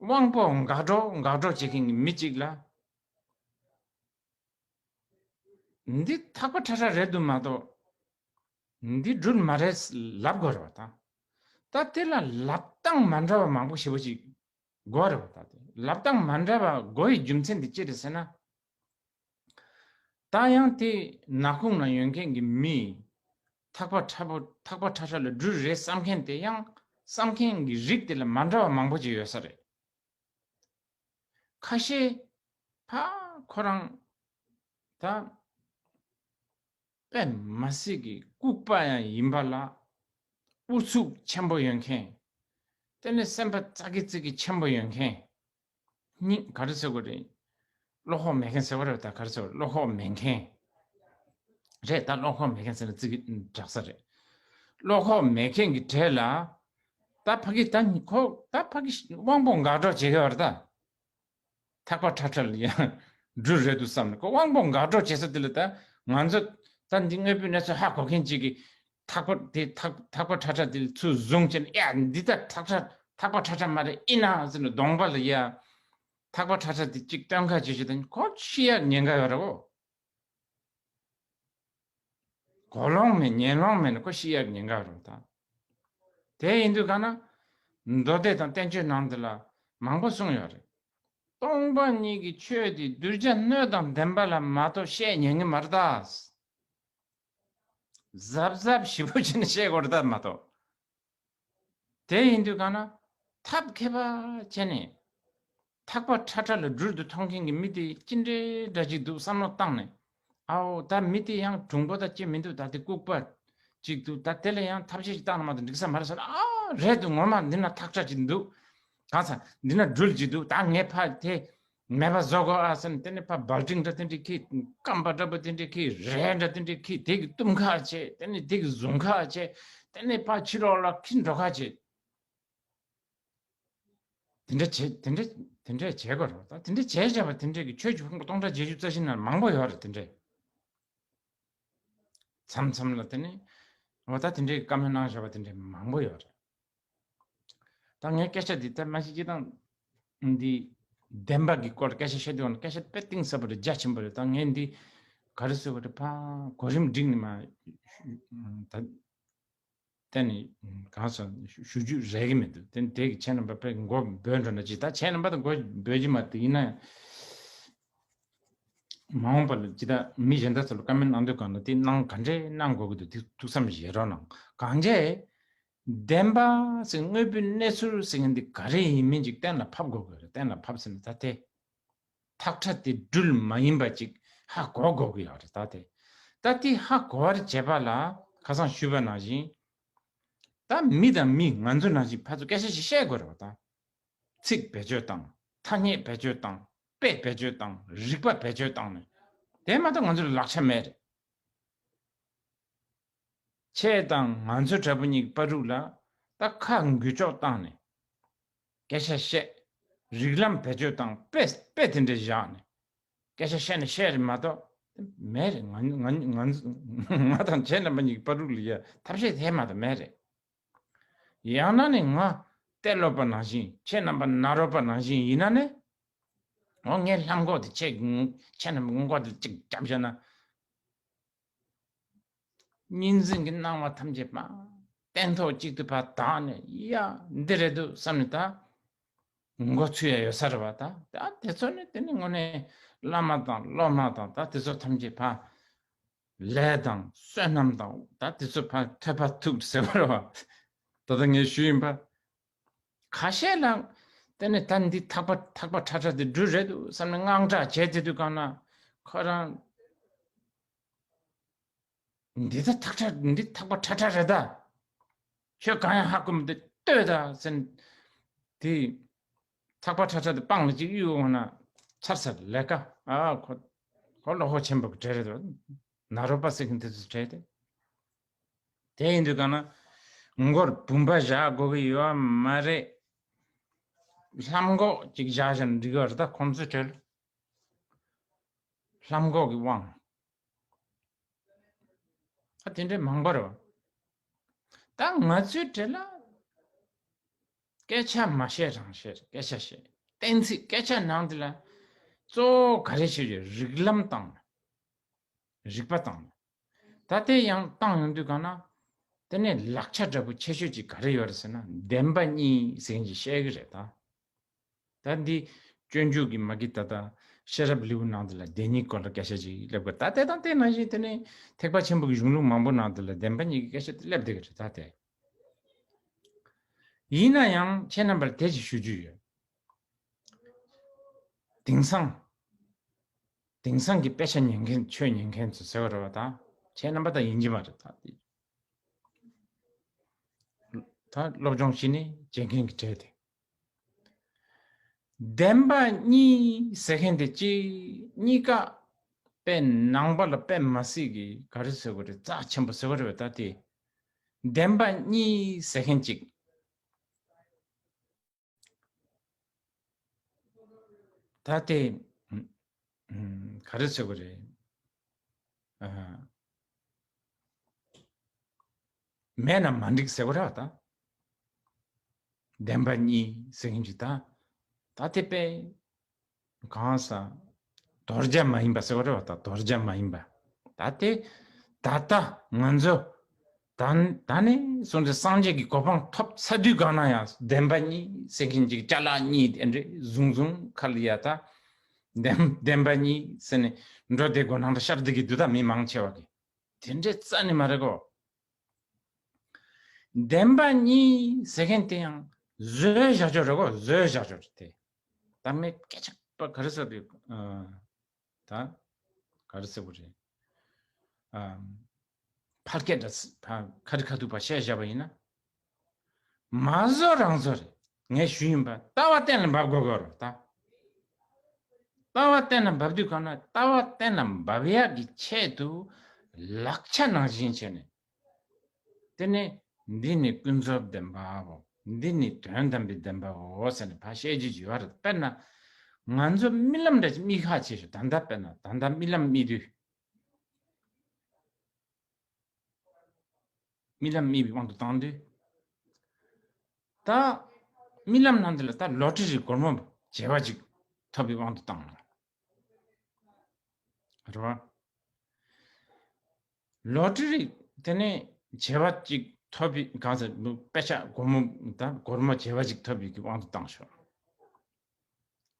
དབང་པོ་འགག་འགྲོ་འགག་འགྲོ་བྱེད་མཁན་གྱི་མི་གཅིག་ལ། འདི་ཐག་པ་ཁྲ་ཁྲ་རེད་འདུག་མ་གཏོགས། འདི་སྦྲུལ་མ་རེད་ལབ་དགོས་རེད་པ་ད། ད་དེ་ལ་ལབ་སྟངས་མ་འདྲ་བ་མང་པོ་ཞེ་པོ་ཅིག་དགོས་རེད་པ་ད། དེ་ལབ་སྟངས་མ་འདྲ་བ་དགོས་ཡི་རྒྱུ་མཚན་དེ་ཅི་རེད་ཟེར་ན། ད་ཡང་དེ་ནག་ཁུང་ན་ཡོད་མཁན་གྱི་མི་ཐག་པ་ཁྲ་པོ་ཐག་པ་ཁྲ་ཁྲ་ལ་སྦྲུལ་རེད་བསམ་མཁན་དེ་ཡང་བསམ་མཁན་གྱི་རིགས་དེ་ལ་མ་འདྲ་བ་མང་པོ་ཅིག་ཡོད་ས་རེད། ཁ་ཤས་ཕ་ཁོ་རང་ད་དཔེ་མ་སྲིད་ཀྱི་ལྐུགས་པ་ཡང་ཡིན་པ་ལ་ཨུ་ཚུགས་ཆེན་པོ་ཡོད་མཁན། དེ་ནས་སེམས་པ་ཙག་གི་ཙིག་གི་ཆེན་པོ་ཡོད་མཁན་གཉིས། ག་རེ་ཟེར་དགོས་རེད། བློ་ཁོག་མེད་མཁན་ཟེར་བ་རེད། ད་ག་རེ་ཟེར་དགོས་རེད། བློ་ཁོག་མེད་མཁན་རེད། ད་བློ་ཁོག་མེད་མཁན་ཟེར་ན་ཙིག་གེ་དྲག་ས་རེད། བློ་ཁོག་མེད་མཁན་གྱི་གྲས་ལ་ད་ཕ་གི་ད་ཁོ་ད་ཕ་གི་དབང་པོ་འགག་སྒྲོག་བྱེད་ཀྱི་ཡོད་རེད་ད། ཐག་པ་ཁྲ་ཁྲ་ལ་ཡང་སྦྲུལ་རེད་འདུག་བསམ་ནས་ཁོ་དབང་པོ་འགག་སྒྲོག་བྱེད་ས་དེ་ལ་ད་ང་ཚོ་ད་འདི་དངོས་པོའི་གནས་ཚུལ་ཧ་གོ་མཁན་ཅིག་གིས་ཐག་པ་དེ་ཐག་ཐག་པ་ཁྲ་ཁྲ་དེ་ལ་ཚུར་བཟུང་བྱས་ནས་ཡ་འདི་ད་ཐག་ཁྲ་ཐག་པ་ཁྲ་ཁྲ་མ་རེད་ཨེ་ན་ཟེར་ནས་གདོང་པ་ལ་ཡ་ཐག་པ་ཁྲ་ཁྲ་དེ་གཅིག་སྟོན་ཁ་བྱེད་བྱེད་དང་ཁོ་ཤི་ཡག་ཉེན་ཁ་ཡོད་རེད་གོ། གོ་ལོང་མེད་ཉན་ལོང་མེད་ནས་ཁོ་ཤི་ཡག་ཉེན་ཁ་རེད་ད། དེ་ཡིན་དུས་ག་ན་མདོ་སྡེ་དང་བསྟན་བཅོས་ནང་དུ་ལ་མང་པོ་གསུངས་ཡོད་རེད། སྟོང་པ་ཉིད་ཀྱི་ཆོས་དེ་གདུལ་བྱ་སྣོད་དང་ལྡན་པ་ལ་མ་གཏོགས་བཤད་ཉན་གི་མ་རེད་ད། གཟབ་གཟབ་ཞིབ་པོ་བྱས་ནས་བཤད་དགོས་རེད་ད་མ་གཏོགས། དེ་ཡིན་དུས་གང་ན་ཐབས་མཁས་པ་བྱས་ནས་ཐག་པ་ཁྲ་ཁྲ་ལ་སྦྲུལ་དུ་མཐོང་མཁན་གྱི་མི་དེ་ཅི་འདྲའི་འདྲ་ཅིག་འདུག་བསམ་བློ་བཏང་ནས། ཨའོ་ད་མི་དེ་ཡང་གྲུང་པོ་ད་ཅི་མི་འདུག་ད་དེ་ལྐུགས་པ་ཅིག་འདུག་ད་དེ་ལ་ཡང་ཐབས་ཤེས་ཤིག་བཏང་ན་མ་གཏོགས་འགྲིག་ས་མ་རེད་ཟེར་ན། ཨ་རེད་འདུག་ངོ་མ་འདི་ན་ཐག་ཁྲ་ཅིག་འདུག་གང་ས་འདི་ན་སྦྲུལ་ཅིག་འདུག་ད་ངས་ཕ་དེ་མེད་པ་བཟོ་དགོས་ཨ་ཟེར་ནས་དེ་ནས་ཕ་སྦལ་ཏིང་འདྲ་དེ་འདྲས་ཁྱེར། སྐམ་པ་འདྲ་པོ་དེ་འདྲས་ཁྱེར། རས་འདྲ་དེ་འདྲས་ཁྱེར། དེ་གི་བཏུམ་ཁ་བྱེད། དེ་ནས་དེ་གི་བཟུང་ཁ་བྱེད། དེ་ནས་ཕ་ཕྱི་ལོགས་ལ་ཁྱེར་འགྲོ་ཁ་བྱེད། དེ་འདྲ་བྱེད་དེ་འདྲ་དེ་འདྲ་བྱེད་དགོས་རེད་པ། ད་དེ་འདྲ་བྱས་བྱས་པ་དེ་འདྲས་ཀྱི་ཆོས་ཀྱི་ཕུང་པོ་སྟོང་ཕྲག་བརྒྱད་ཅུ་རྩ་བཞི་ནང་མང་པོ་ཡོད་རེད། དེ་འདྲས་མཚམས་མཚམས་ལ་དེ་ནས་འོ་ད་དེ་འདྲས་ཀྱི་བཀའ་མོལ་གནང་བཞག་པ་དེ་འདྲས་མང་པོ་ཡོད་རེད། ད་ངའི་སྐད་ཆ་འདི་ད་མ་གཞི་སྤྱིར་བཏང་འདི་བདེན་པ་གི་སྐོར་སྐད་ཆ་བཤད་དུས་ཀྱང་སྐད་ཆ་དཔེ་གཏིང་ཟབ་པོ་རེད། རྒྱ་ཆེན་པོ་རེད། ད་ངས་འདི་ག་རེ་ཟེར་བ་རེད། ཕ་གོ་རིམ་བསྒྲིགས་ནས་མ་ད་གཏན་ནས་གང་ཟེར་ཞུ་རྒྱུ་རག་གི་མི་འདུག་དེ་དེ་གི་ཁྱེད་རྣམ་པ་དཔེ་མགོ་འབོད་འགྲོ་ན་ཅི། ད་ཁྱེད་རྣམ་པ་ད་མགོ་འབོད་ཀྱི་མ་འདུག་ཡིན་ན་ཡང་མ་འོངས་པ་ལ་ཅི་ད་མི་གཞན་དག་ཚོ་ལ་བཀའ་མོལ་གནང་དུས་གང་ལ་དེ་གནང་ག་འདྲས་གནང་དགོས་ཀྱི་འདུག་དེ་ཐུགས་བསམ་བཞེས་རོགས་གནང་། གང་བྱས། བདེན་པ་ཟེར་དངོས་པོའི་གནས་ཚུལ་ཟེར་མཁན་འདི་ག་རེ་ཡིན་མིན་ཅིག་གཏན་ལ་ཕབ་དགོས་ཀྱི་རེད། གཏན་ལ་ཕབ་ཟེར་ན་ད་དེ་ཐག་ཁྲ་དེ་སྦྲུལ་མ་ཡིན་པ་ཅིག་ཧ་གོ་དགོས་ཀྱི་ཡོད་རེད། ད་དེ་ད་དེ་ཧ་གོ་བར་བྱེད་པ་ལ་ཁ་སང་ཞུས་པ་ནང་བཞིན་ད་མི་དང་མི་ང་ཚོ་ནང་བཞིན་ཕར་ཚུར་སྐད་ཆ་ཞིག་བཤད་དགོས་རེད་པ། ད་ཚིག་བེད་སྤྱོད་བཏང་། ཐ་སྙད་བེད་སྤྱོད་བཏང་། དཔེ་བེད་སྤྱོད་བཏང་། རིགས་པ་བེད་སྤྱོད་བཏང་ནས་དེ་མ་གཏོགས་ང་ཚོ་ལ་ལག་ཆ་མེད་རེད། ཁྱེད་དང་ང་ཚོ་འདྲ་པོ་གཉིས་ཀྱི་བར་དུ་ལ་ད་ཁ་འགུལ་ལྕོག་བཏང་ནས་སྐད་ཆ་བཤད། རིགས་ལམ་བེད་སྤྱོད་བཏང་། དཔེ་དཔེ་དེ་འདྲ་བཞག་ནས་སྐད་ཆ་བཤད་ན་བཤད་རེད་མ་གཏོགས་མེད་རེད། ང་ང་ང་ང་དང་ཁྱེད་རྣམ་པ་གཉིས་ཀྱི་བར་དུ་ལ་ཡ་ཐབས་ཤེས་དེ་མ་གཏོགས་མེད་རེད། ཡང་ན་ནི་ང་གཏེར་སློབ་པ་ནང་བཞིན་ཁྱེད་རྣམ་པ་ནཱ་རོ་པ་ནང་བཞིན་ཡིན་ན་ནི། འོ་ངས་ལྷམ་གོག་དེ་ཁྱེད་ཁྱེད་རྣམ་པ་མགོ་དེ་གཅིག་བརྒྱབ་བཞག་ན། གཉིས་འཛིན་གྱི་སྣང་བ་ཐམས་ཅད་པ་སྟན་ཐོག་གཅིག་ཏུ་ཕར་དག་ནས་ཡ་འདི་རེད་འདུག་བསམ་ནས་ད་མགོ་ཚོས་ཡ་ཡོད་ས་རེད་པ། ད་ད་དེ་ཚོ་ནི་དེ་ནི་དངོས་གནས་བླ་མ་དང་སློབ་མ་དང་ད་དེ་ཚོ་ཐམས་ཅད་ཕར་ལས་དང་བསོད་ནམས་དང་ད་དེ་ཚོ་ཕར་ཐོས་པ་ཐུག་ཟེར་བ་རེད་པ། ད་ལྟ་ངས་ཞུས་ཡིན་པ། ཁ་ཤས་ལ་དེ་ནི་ད་འདི་ཐག་པ་ཐག་པ་ཁྲ་ཁྲ་དེ་སྦྲུལ་རེད་འདུག་བསམ་ནས་དངངས་སྐྲག་བྱས་དེ་དུས་གང་ན་ཁོ་རང་། འདི་ད་ཐག་ཁྲ་འདི་ཐག་པ་ཁྲ་ཁྲ་རེད་ད། ཁྱོད་གང་ཡང་ཧ་གོ་མི་འདུག་ལྟོས་ད་ཟེར། དེ་ཐག་པ་ཁྲ་ཁྲ་དེ་སྤང་ལ་ཅིག་གཡུག་འོང་ན་ཚར་ཚར་ལས་ཀ་ཨ་ཁོ་ཁོ་བློ་ཁོག་ཆེན་པོ་གི་གྲས་རེད་དོ། ནཱ་རོ་པ་ཟེར་མཁན་དེ་ཚོ་གྲས་དེ། དེ་ཡིན་དུས་གང་ན་མགོར་བུམ་པ་བཞག་དགོས་ཀྱི་ཡོད་མ་རེད། ལྷམ་གོག་ཅིག་བཞག་བཞག་ན་འགྲིག་གི་རེད་ད་ཁོང་ཚོའི་གྲས་ལ། ལྷམ་གོག་གི་དབང་། ད་དེ་འདྲའི་མང་པོ་རེད་བ། ད་ང་ཚོའི་གྲས་ལ་སྐད་ཆ་མ་བཤད་རང་བཤད་སྐད་ཆ་བཤད་གཏན་ཚིགས་སྐད་ཆ་ནང་དེ་ལ་གཙོ་བོ་ག་རེ་བྱེད་ཀྱི་རིགས་ལམ་དང་ རིག་པ་བཏང་ནས། ད་དེ་ཡང་བཏང་ཡོང་དུས་གང་ན། དེ་ནས་ལག་ཆ་འདྲ་པོ་ཆེ་ཤོས་ཅིག་ག་རེ་ཡོད་རེད་ཟེར་ན། བདེན་པ་གཉིས་ཟེར་མཁན་ཅིག་བཤད་ཀྱི་རེད་ད། ད་འདི་སྤྱོད་འཇུག་གི་མ་གི་ད་ལྟ་ཤེས་རབ་ལེའུ་ནང་དེ་ལ་བདེན་གཉིས་སྐོར་ལ་སྐད་ཆ་ཅིག་སླེབས་དགོས། ད་དེ་དང་དེ་ནང་བཞིན་དེ་ནས་ཐེག་པ་ཆེན་པོ་གི་གཞུང་ལུགས་མང་པོ་ནང་དེ་ལ་བདེན་པ་གཉིས་ཀྱི་སྐད་ཆ་དེ་སླེབས་བསྡད་ཀྱི་རེད་ད་དེ། ཡིན་ན་ཡང་ཁྱེད་རྣམ་པར་དེ་ཅིག་ཞུ་རྒྱུ་ཡོད། དེང་སང་། དེང་སང་གི་དཔེ་ཆ་ཉན་མཁན་ཆོས་ཉན་མཁན་ཚོ་ཟེར་བ་རེད་བ་ད། ཁྱེད་རྣམ་པ་ད་ཡིན་གྱི་མ་རེད་ད་དེ། ད་སློབ་སྦྱོང་བྱེད་ནས་བྱེད་མཁན་གྱི་གྲས་དེ། བདེན་པ་གཉིས་ཟེར་མཁན་དེ་གཅིག་གཉིས་ཀ་དཔེ་ནང་པ་ལ་དཔེ་མ་སྲིད་ཀྱི་ག་རེ་ཟེར་དགོས་རེད། རྩ་ཆེན་པོ་ཟེར་དགོས་རེད་བ་ད་དེ། བདེན་པ་གཉིས་ཟེར་མཁན་གཅིག་ད་དེ། ཨམ། ག་རེ་ཟེར་དགོས་རེད། ཨ། མེད་ན་མ་འགྲིག་ཟེར་བ་རེད་བ་ད། བདེན་པ་གཉིས་ཟེར་མཁན་ཅིག་ད། ད་དེ་དཔེ། གང་ཟག་དོར་རྒྱུ་མ་ཡིན་པ་ཟེར་བ་རེད་བ་ད། དོར་རྒྱུ་མ་ཡིན་པ། ད་དེ། ད་ལྟ་ང་ཚོ། ད་ད་ནས་བཟུང་སྟེ་སངས་རྒྱས་ཀྱི་གོ་འཕང་ཐོབ་ཚར་དུས་གང་ན་ཡང་བདེན་པ་གཉིས་ཟེར་མཁན་ཅིག་ཅ་ལག་གཉིས་དེ་འདྲས་བཟུང་བཟུང་ཁ་ལ་ཡ་ད། བདེན་བདེན་པ་གཉིས་ཟེར་ནས་འགྲོ་བསྡད་དགོས་ནང་འདྲ་ཤར་བསྡད་ཀྱི་འདུག་ད་མི་མང་ཆེ་བ་གིས། དེ་འདྲས་རྩ་ནས་མ་རེད་གོ། བདེན་པ་གཉིས་ཟེར་མཁན་དེ་ཡང་བཟོས་བཞག་ཆོག་རེད་གོ། བཟོས་བཞག་ཆོག་རེད་དེ། ད་མི་སྐད་ཆ་པ་ག་རེ་ཟེར་དུས། ཨ། ད་ག་རེ་ཟེར་དགོས་རེད། ཨ། ཕལ་སྐད་འདྲ་ཕ་ཁ་རི་ཁ་ཐུག་པ་བཤད་བཞག་པ་ཡིན་ན། མ་བཟོ་རང་བཟོ་རེད། ངས་ཞུས་ཡིན་པ་ལྟ་བ་གཏན་ལ་འབབ་དགོས་དགོས་རེད་ད། ལྟ་བ་གཏན་ལ་འབབ་དུས་གང་ན་ལྟ་བ་གཏན་ལ་འབབ་ཡག་གི་ཆེད་དུ་ལག་ཆ་ནང་བཞིན་བྱས་ནས། དེ་ནས་འདི་ནི་ཀུན་རྫོབ་བདེན་པའོ། འདི་ནི་དོན་དམ་པའི་བདེན་པའོ་ཟེར་ནས་ཕར་བཤད་རྒྱུ་ཅིག་ཡོད་རེད། དཔེར་ན། ང་ཚོ་རྨི་ལམ་འདྲ་ཅིག་རྨི་ཁག་ཆེ་ཤོས་ད་ལྟ་དཔེར་ན་ད་ལྟ་རྨི་ལམ་རྨི་དུས། རྨི་ལམ་རྨི་བའི་དབང་དུ་བཏང་དུས། ད་རྨི་ལམ་ནང་དེ་ལ་ད་ལོ་ཊི་རི་སྒོར་མོ་བྱེ་བ་ཅིག་ཐོབ་པའི་དབང་དུ་བཏང་། རེད་བ། ལོ་ཊི་རི་དེ་ནས་བྱེ་བ་གཅིག་ཐོབ་པའི་གང་ཟེར་དཔེ་ཆ་སྒོར་མོ་ད་སྒོར་མོ་བྱེ་བ་གཅིག་ཐོབ་པའི་གི་དབང་དུ་བཏང་ཤོག་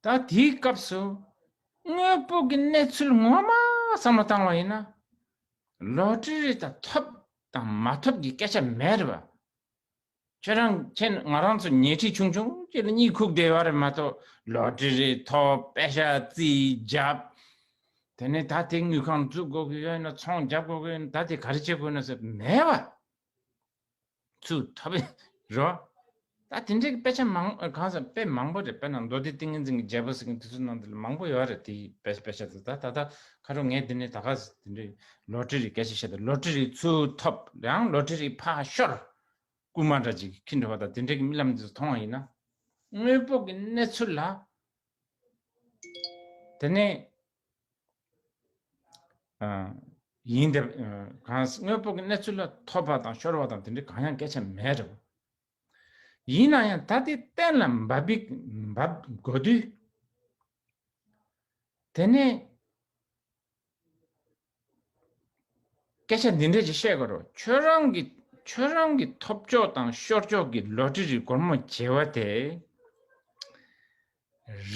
ད་དེའི་སྐབས་སུ་དངོས་པོ་གི་གནས་ཚུལ་ངོ་མ་བསམ་བློ་བཏང་བ་ཡིན་ན། ལོ་ཊི་རི་ད་ཐོབ་དང་མ་ཐོབ་ཀྱི་སྐད་ཆ་མེད་རེད་བ། ཁྱེད་རང་ཁྱེད་ང་རང་ཚོ་ཉལ་ཁྲི་ཆུང་ཆུང་ཅིག་ལ་གཉིད་ཁུག་བསྡད་ཡོད་རེད་མ་གཏོགས་ལོ་ཊི་རི་ཐོབ་དཔེ་ཆ་རྩིས་བརྒྱབ། དེ་ནས་ད་དེ་དངུལ་ཁང་འཛུགས་དགོས་ཀྱི་ཡོད་ན་ཚོང་རྒྱབ་དགོས་ཀྱི་ཡོད་ན་ད་དེ་ག་རེ་བྱེད་དགོས་ན་ཟེར་མེད་བ། ཚུར་ཐོབ་རོ། ད་དེ་འདྲའི་དཔེ་ཆ་མང་གང་ཟེར་དཔེ་མང་པོ་རེད། དཔེར་ན་མདོ་སྡེ་ཏིང་ངེ་འཛིན་གྱི་རྒྱལ་པོ་ཟེར་མཁན་དེ་ཚོའི་ནང་དུ་ལ་མང་པོ་ཡོད་རེད། དེའི་དཔེ་དཔེ་ཆ་དེ་ད་ད་ད་ཁ་རོག་ངས་དེ་ནས་ད་ག་ཟེར་དེ་འདྲའི་ལོ་ཊི་རི་སྐད་ཆ་བཤད་དེ་ལོ་ཊི་རི་ཚུར་ཐོབ་ཡང་ལོ་ཊི་རི་ཕར་ཤོར། རྐུན་མ་འདྲ་ཅིག་གིས་ཁྱེར་འགྲོ་བ་དང་དེ་འདྲའི་གི་རྨི་ལམ་དེ་ཚོ་མཐོང་བ་ཡིན་ན། དངོས་པོ་གི་གནས་ཚུལ་ལ། དེ་ནས། ཨ། ཡིན་དེ། ཨ། གང་དངོས་པོ་གི་གནས་ཚུལ་ལ་ཐོབ་པ་དང་ཤོར་བ་དང་དེ་འདྲའི་གང་ཡང་སྐད་ཆ་མེད་རེད། ཡིན་ན་ཡང་ད་དེ་གཏན་ལ་འབབ་པའི་འབབ་དགོས་དུས། དེ་ནས། སྐད་ཆ་འདི་འདྲ་ཅིག་བཤད་དགོས་རེད། ཁྱོད་རང་གི་ཁྱོད་རང་གི་ཐོབ་ཕྱོགས་དང་ཤོར་ཕྱོགས་ཀྱི་ལོ་ཊི་རི་སྒོར་མོ་བྱེ་བ་དེ་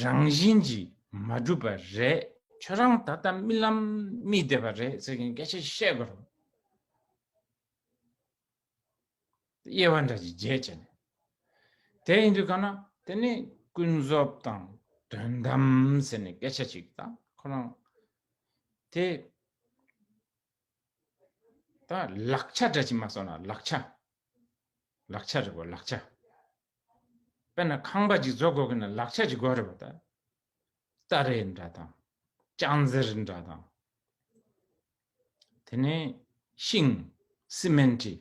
རང་བཞིན་གྱིས་མ་གྲུབ་པ་རེད། ཁྱོད་རང་ད་ལྟ་རྨི་ལམ་རྨིས་བསྡད་པ་རེད་ཟེར་མཁན་སྐད་ཆ་ཞིག་བཤད་དགོས་རེད། དབྱེ་བ་འདྲ་ཅིག་འབྱེད་བྱས་ནས། དེ་ཡིན་དུས་གང་ན་དེ་ནི་ཀུན་རྫོབ་དང་དོན་དམ་ཟེར་ནས་སྐད་ཆ་ཅིག་དང་ཁོ་རང་དེ། ད་ལག་ཆ་འདྲ་ཅིག་མ་སོང་ན་ལག་ཆ། ལག་ཆ་རེད་གོ་ལག་ཆ། དཔེར་ན་ཁང་པ་ཅིག་བཟོ་དགོས་ཀྱི་ན་ལག་ཆ་ཅིག་དགོས་རེད་པ་ད། སྟ་རེ་འདྲ་དང་། ལྕང་གཟེར་འདྲ་དང་། དེ་ནས་ཤིང་། སི་མེན་ཊི།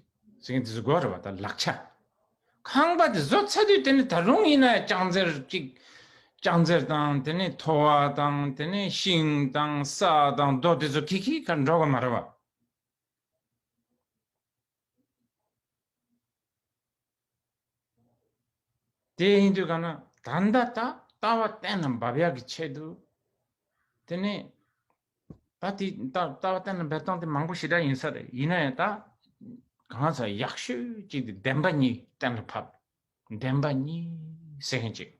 ཟེར་མཁན་དེ་ཚོ་དགོས་རེད་པ་ད་ལག་ཆ། ཁང་པ་དེ་བཟོ་ཚར་དུས་དེ་ནི་ད་རུང་ཡིན་ན་ལྕང་གཟེར་གཅིག་ལྕང་གཟེར་དང་དེ་ནས་ཐོ་བ་དང་དེ་ནས་ཤིང་དང་ས་དང་རྡོ་དེ་ཚོ་ཁྱི་ཁྱི་ཁར་འགྲོ་གི་མ་རེད་པ། དེ་ཡིན་དུས་གང་ན་ད་ལྟ་ད་ལྟ་བ་གཏན་ལ་འབབ་ཡག་གི་ཆེད་དུ། དེ་ནས་ ད་དེ་ལྟ་ལྟ་བ་གཏན་ལ་འབེབས་སྟངས་དེ་མང་པོ་ཞེ་དྲག་ཡིན་ས་རེད། ཡིན་ན་ཡང་ད་གང་ཟག་ཡག་ཤོས་གཅིག་དེ་བདེན་པ་གཉིས་གཏན་ལ་ཕབ། བདེན་པ་གཉིས་ཟེར་མཁན་གཅིག་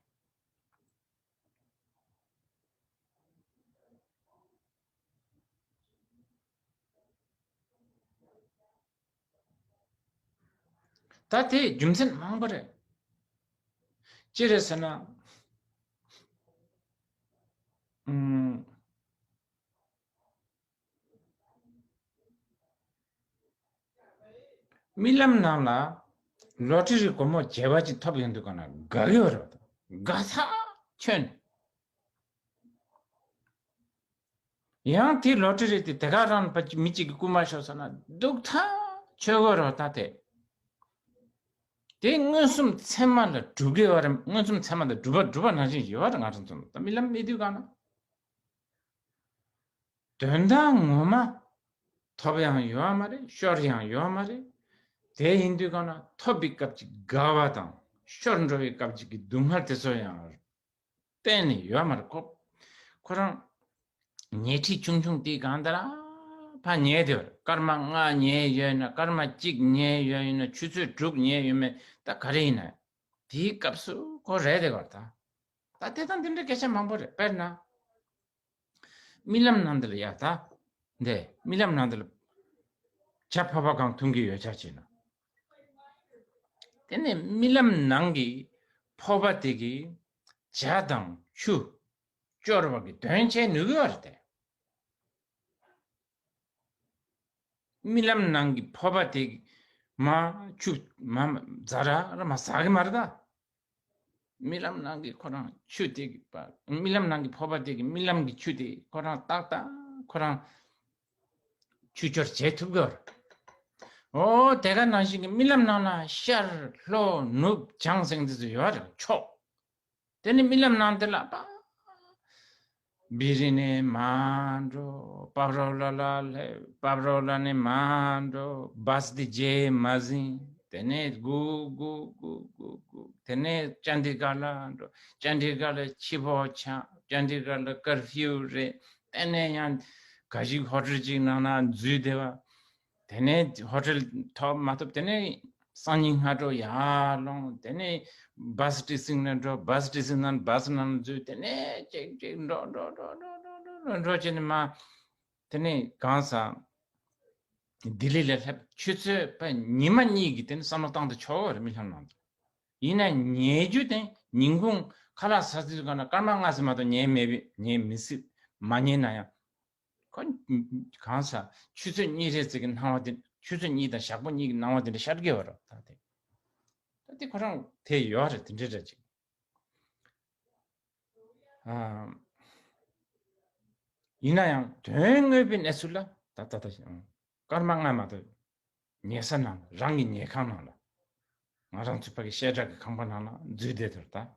ད་དེ་རྒྱུ་མཚན་མང་པོ་རེད། ཅི་རེད་ཟེར་ན། ཨུམ། རྨི་ལམ་ནང་ལ་ལོ་ཊི་རི་སྒོར་མོ་བརྒྱད་པ་ཅིག་ཐོབ་ཡོང་དུས་གང་ན་དགའ་གི་ཡོད་རེད། དགའ་ཐག་ཆོད་ནས། ཡང་དེ་ལོ་ཊི་རི་དེ་དེ་ག་རང་མི་གཅིག་གི་རྐུ་མ་ཤོར་སོང་ན་སྡུག་ཐག་ཆོད་གི་རེད་ད་དེ། དེ་མངོན་སུམ་ཚད་མ་ལ་གྲུབ་གི་ཡོད་རེད། མངོན་སུམ་ཚད་མ་ལ་གྲུབ་པ་གྲུབ་པ་ནང་བཞིན་ཡོད་རེད། ང་རང་ཚོ་ད་རྨི་ལམ་རྨི་དུས་གང་ན། དོན་དག་ངོ་མ་ཐོབ་ཡང་ཡོད་མ་རེད། ཤོར་ཡང་ཡོད་མ་རེད། དེ་ཡིན་དུས་གང་ན་ཐོབ་པའི་སྐབས་ཀྱི་དགའ་བ་དང་ཤོར་འགྲོ་བའི་སྐབས་ཀྱི་སྡུག་བསྔལ་དེ་ཚོ་ཡང་གཏན་ནས་ཡོད་མ་རེད། ཁོ་ཁོ་རང་ཉལ་ཁྲི་ཆུང་ཆུང་དེའི་སྒང་དེ་ལ་ཕར་ཉལ་དེ་བར་སྐར་མ་ལྔ་ཉལ་ཡོད་ན་སྐར་མ་གཅིག་ཉལ་ཡོད་ཡིན་ན་ཆུ་ཚོད་དྲུག་ཉལ་ཡོད་མེད་ད་ག་རེ་ཡིན་ན་དེའི་སྐབས་སུ་ཁོ་རེད་དེ་བར་ད་ད་དེ་དང་དེ་འདྲ་སྐད་ཆ་མང་པོ་རེད། དཔེར་ན། རྨི་ལམ་ནང་འདི་ལ་ཡ་ད། འདི་རྨི་ལམ་ནང་འདི་ལ་བྱ་ཕོར་པ་གང་འཐུང་གི་ཡོད་ཆ་བྱས་ན། དེ་ནས་རྨི་ལམ་ནང་གི་ཕོར་པ་དེ་གིས་བྱ་དང་ཆུ་སྐྱོར་བ་གི་དོན་བྱེད་ནུས་ཀྱི་ཡོད་རེད་དེ། རྨི་ལམ་ནང་གི་ཕོར་པ་དེ་མ་ཆུ་མ་ཛ་ར་ར་མ་ཟ་གི་མ་རེད་ད། རྨི་ལམ་ནང་གི་ཁོ་རང་ཆུ་དེ་གི་པ། རྨི་ལམ་ནང་གི་ཕོར་པ་དེ་གི་རྨི་ལམ་གི་ཆུ་དེ་ཁོ་རང་ཏག་ཏག་ཁོ་རང་ཆུ་སྐྱོར་བྱེད་ཐུབ་གི་རེད། འོ་དེ་ག་ནང་བཞིན་གི་རྨི་ལམ་ནང་ན་ཤར་ལྷོ་ནུབ་བྱང་ཟེར་འདི་ཚོ་ཡོད་རེད་ཕྱོགས། དེ་ནི་རྨི་ལམ་ནང་དེ་ལ་པ། བི་རི་ནས་མར་འགྲོ། པབ་རོ་ལ་ལ་སླེབས། པབ་རོ་ལ་ནས་མར་འགྲོ། བཱས་དེ་རྗེས་མ་ཟིན། དེ་ནས་སྒུག་སྒུག་སྒུག་སྒུག་སྒུག་དེ་ནས་ཅན་དི་གྷར་ལ་འགྲོ། ཅན་དི་གྷར་ལ་ཕྱི་པོ་ཆགས། ཅན་དི་གྷར་ལ་ཀར་ཕིའུ་རེད། དེ་ནས་ཡང་ག་ཞིག་ཧོ་ཊེལ་ཅིག་ནང་ན་འཛུལ་བསྡད་པ། དེ་ནས་ཧོ་ཊེལ་ཐོབ་མ་ཐོབ། དེ་ནས་སང་ཉིན་སྔ་དྲོ་ཡར་ལོངས། དེ་ནས་བཱས་སི་ཊི་སི་ཊེ་ཤན་ལ་འགྲོ། བཱས་སི་ཊི་སི་ཊེ་ཤན་ནང་བཱས་ནང་འཛུལ། དེ་ནས་ཅིག་ཅིག་འགྲོ་འགྲོ་འགྲོ་འགྲོ་འགྲོ་འགྲོ་འགྲོ་བྱས་ནས་མ། དེ་ནས་གང་ས་ལྡི་ལི་ལ་སླེབས། ཆུ་ཚོད་པ་ཉི་མ་གཉིས་ཀྱི་དེ་ནས་བསམ་བློ་བཏང་དུ་ཆོག་རེད་རྨི་ལམ་ནང་དུ། ཡིན་ན་ཉལ་རྒྱུ་དེ་ཉིན་གུང་ཁ་ལག་ཟ་དུས་གང་ན་སྐར་མ་ལྔ་ཙམ་མ་གཏོགས་ཉལ་མེད་པས་ཉལ་མི་སྲིད། མ་ཉལ་ན་ཡང་། ཁོ་གང་ཟག་ཆུ་ཚོད་གཉིས་རེ་ཙམ་གྱི་སྣང་བ་དེ། ཆུ་ཚོད་གཉིས་དང་ཞག་པོ་གཉིས་ཀྱི་སྣང་བ་དེ་འདྲ་ཤར་གི་ཡོད་རེད་ད་དེ། ད་དེ་ཁོ་རང་དེ་ཡོད་རེད། དེ་འདྲ་རེད་ཅིག་ཨ། ཡིན་ན་ཡང་དོན་དངོས་པོའི་གནས་ཚུལ་ལ་ད་ད་ད་སྐར་མ་ལྔ་མ་གཏོགས་ཉལ་ས་ནང་ལ། རང་གི་ཉལ་ཁང་ནང་ལ། ང་རང་ཚོ་ཕ་གི་བཤད་གྲྭ་གི་ཁང་པ་ནང་ལ་འཛུལ་བསྡད་དོར་ད།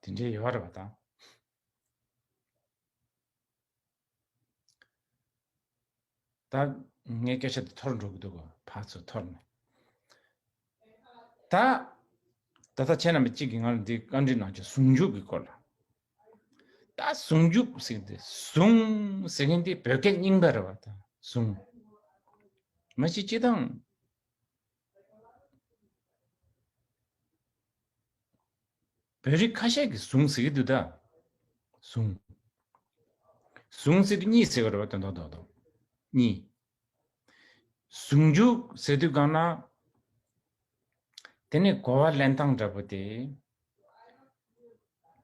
དེ་འདྲའི་ཡོད་རེད་པ་ད། ད་ངའི་སྐད་ཆ་དེ་འཐོར་འགྲོ་གི་འདུག་གོ་ཕར་ཚུར་འཐོར་ནས། ད་ད་ལྟ་ཁྱེད་རྣམ་པ་གཅིག་གིས་ང་ལ་འདི་བཀའ་འདྲི་གནང་བྱུང་ཟུང་འཇུག་གི་སྐོར་ལ། ད་ཟུང་འཇུག་ཟེར་གི་འདི་ཟུང་ཟེར་མཁན་འདི་བོད་སྐད་རྙིང་པ་རེད་པ་ད་ཟུང་། མ་གཞི་སྤྱིར་བཏང་བོད་རིགས་ཁ་ཤས་ཀྱིས་ཟུང་ཟེར་གྱི་འདུག་ད། ཟུང་། ཟུང་ཟེར་དུས་གཉིས་ཟེར་བ་རེད་པ་དོན་དག་རྡོག་རྡོག་གཉིས། ཟུང་འཇུག་ཟེར་དུས་གང་ན། དེ་ནས་གོ་བ་ལེན་སྟངས་འདྲ་པོ་དེ།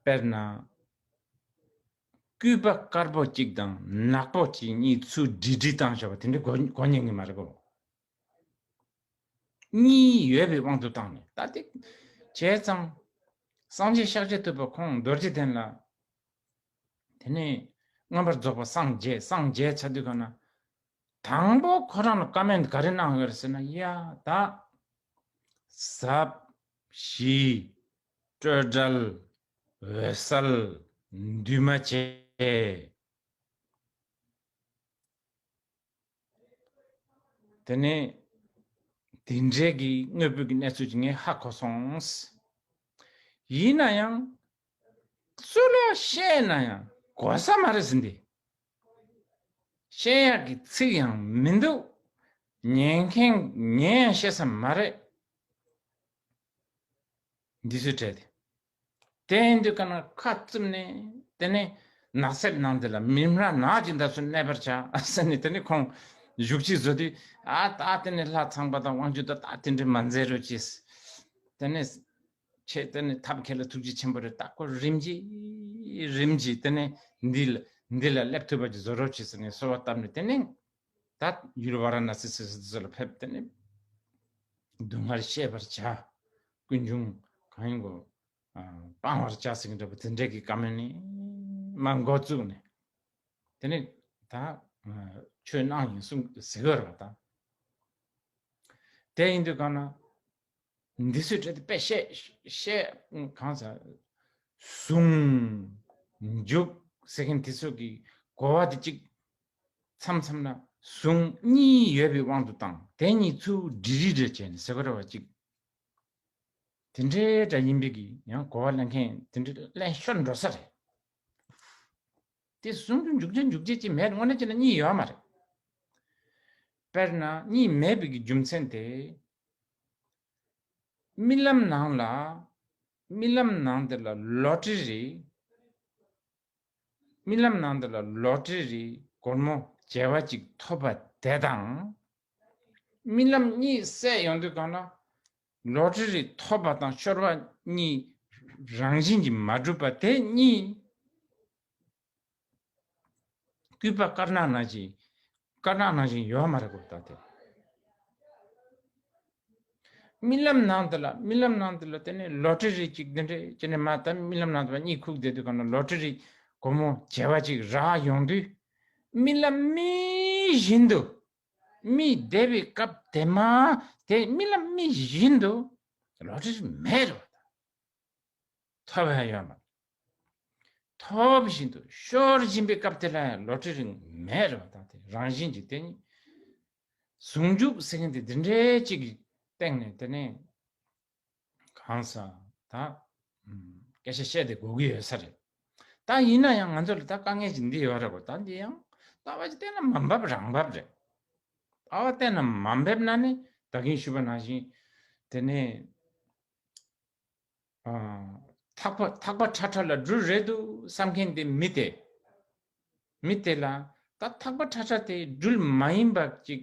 དཔེར་ན། སྐུད་པ་དཀར་པོ་གཅིག་དང་ནག་པོ་གཅིག་གཉིས་ཚུར་སྒྲིལ་སྒྲིལ་བཏང་བཞག་པ་དེ་འདྲ་གོ་གོ་ཉན་གྱི་མ་རེད་གོ། གཉིས་ཡོད་པའི་དབང་དུ་བཏང་ནས་ད་དེ་བྱས་ཙང་། སངས་རྒྱས་ཤཱཀྱ་ཐུབ་པ་ཁོང་རྡོ་རྗེ་གདན་ལ། དེ་ནས་མངོན་པར་རྫོགས་པ་སངས་རྒྱས། སངས་རྒྱས་ཚར་དུས་གང་ན། དང་པོ་ཁོ་རང་ལ་བཀའ་མོལ་ག་རེ་གནང་ཡོད་རེད་ཟེར་ན། ཡ་ད། ཟབ། ཞི། སྤྲོས་བྲལ། འོད་གསལ། འདུས་མ་བྱས། དེ་ནས་དེ་འདྲའི་གི་དངོས་པོའི་གི་གནས་ཚུལ་ཅིག་ངས་ཧ་གོ་སོང་། ཡིན་ན་ཡང་། སུ་ལ་བཤད་ན་ཡང་ གོ་ས་མ་རེད་ཟིན་ཏེ། བཤད་ཡག་གི་ཚིག་ཡང་མི་འདུག་ཉན་མཁན་ཉན་ཡང་བཤད་ས་མ་རེད། འདི་ཚོའི་གྲས་དེ། དེ་ཡིན་དུས་ག་ན་ཁ་བཙུམ་ནས་དེ་ནས་ནགས་གསེབ་ནང་དེ་ལ་མི་ཧྲ་ནག་ཅིག་འདབས་སུ་གནས་པར་བྱ་ཟེར་ནས། དེ་ནས་ཁོང་བཞུགས་ཅིག་བཟོ་དུས། ཨ་ད་དེ་ནས་ལྷ་ཚངས་པ་དང་དབང་ཕྱུག་དང་ད་དེ་འདྲས་མ་མཛད་རོགས་གྱིས། དེ་ནས་ཆེ་དེ་ནས་ཐབས་མཁས་ལ་ཐུགས་རྗེ་ཆེན་པོ་རེད། ད་ཁོ་རིམ་གྱིས་རིམ་གྱིས་དེ་ནས་འདི་ལ་འདི་ལ་སླེབས་ཐུབ་པ་ཅིག་བཟོ་རོགས་གྱིས་ཟེར་ནས་གསོལ་བ་བཏབ་ནས། དེ་ནས་ད་ཡུལ་ཝཱ་ར་ཎཱ་སི་ཟེར་ས་དེ་ཚོ་ལ་ཕེབས། དེ་ནས་སྡུག་བསྔལ་ཤེས་པར་བྱ། ཀུན་འབྱུང་གང་ཡིན་གོ། ཨ། སྤང་བར་བྱ་ཟེར་གྱི་འདྲ་པོ་དེ་འདྲའི་གི་བཀའ་མོལ་ནི་མར་འགོ་བཙུགས་ནས། དེ་ནས་ད་ཨ་ཆོས་གནང་ཡིན་གསུང་ཟེར་གྱི་ཡོད་རེད་པ། ད་དེ་ཡིན་དུས་གང་ན་འདི་ཚོའི་གྲས་དེ་དཔེ་བཤད་བཤད་གང་ཟེར། ཟུང་འཇུག་ཟེར་མཁན་དེ་ཚོ་གི་གོ་བ་དེ་གཅིག་མཚམས་མཚམས་ན་ཟུང་གཉིས་ཡོད་པའི་དབང་དུ་བཏང་། དེ་གཉིས་ཚུར་སྒྲིལ་རེ་བྱས་ནས་ཟེར་གྱི་རེད་པ། གཅིག་དེ་འདྲའི་འདྲ་ཡིན་པའི་གི་ཡང་གོ་བ་ལེན་མཁན་དེ་འདྲའི་ལེན་ཤོར་འགྲོ་ས་རེད། དེ་ཟུང་དུ་འཇུག་བྱེད་འཇུག་བྱེད་ཅིག་མེད། དངོས་གནས་བྱས་ན་གཉིས་ཡོད་མ་རེད། དཔེར་ན་གཉིས་མེད་པའི་གི་རྒྱུ་མཚན་དེ། རྨི་ལམ་ནང་ལ་རྨི་ལམ་ནང་དེ་ལ་ལོ་ཊི་རི། རྨི་ལམ་ནང་དེ་ལ་ལོ་ཊི་རི་སྒོར་མོ་བྱེ་བ་གཅིག་ཐོབ་པ་དེ་དང་། རྨི་ལམ་གཉིས་བསྲེས་ཡོང་དུས་གང་ལ་ལོ་ཊི་རི་ཐོབ་པ་དང་ཤོར་བ་གཉིས་རང་བཞིན་གྱིས་མ་གྲུབ་པ་དེ་གཉིས། སྐུད་པ་དཀར་ནག་ནང་བཞིན། དཀར་ནག་ནང་བཞིན་ཡོད་མ་རེད་གོ། ད་དེ་རྨི་ལམ་ནང་དུ་ལ་རྨི་ལམ་ནང་དུ་ལ་དེ་ནས་ལོ་ཊི་རི་གཅིག་འདི་འདྲས་ཅི་ནས་མ། ད་རྨི་ལམ་ནང་དུ་ལ་གཉིད་ཁུག་བསྡད་དུས་གང་ན་ལོ་ཊི་རི་སྒོར་མོ་བྱེ་བ་གཅིག་རག་ཡོང་དུས། རྨི་ལམ་རྨི་བཞིན་དུ། རྨི་བསྡད་པའི་སྐབས་དེ་མ་དེ་རྨི་ལམ་རྨི་བཞིན་དུ་ལོ་ཊི་རི་མེད་རེད་པ། ཐོབ་ཡ་ཡོད་མ་རེད། ཐོབ་བཞིན་དུ་ཤོར་བཞིན་པའི་སྐབས་དེ་ལ་ཡང་ལོ་ཊི་རི་མེད་རེད་པ། ད་དེ་རང་བཞིན་གྱིས་དེ་ནི་ཟུང་འཇུག་ཟེར་མཁན་དེ་འདི་འདྲའི་གཅིག་གི་སྟེང་ནས་དེ་ནས་གང་ཟག་ད་སྐད་ཆ་བཤད་དེ་དགོས་ཀྱི་ཡོད་ས་རེད། ད་ཡིན་ན་ཡང་ང་ཚོ་ལ་ད་དཀའ་ངལ་ཅིག་འདི་ཡོད་རེད་གོ། ད་འདི་ཡང་ལྟ་བ་ཅིག་བལྟས་ན་མ་འབབ་རང་འབབ་རེད། ལྟ་བ་བལྟས་ན་མ་འབབ་ན་ནི་ད་གིན་ཞུས་པ་ནང་བཞིན་དེ་ནས། ཨ། ཐག་པ་ཐག་པ་ཁྲ་ཁྲ་ལ་སྦྲུལ་རེད་འདུག་བསམ་མཁན་དེ་མི་དེ། མི་དེ་ལ་ད་ཐག་པ་ཁྲ་ཁྲ་དེ་སྦྲུལ་མ་ཡིན་པ་ཅིག་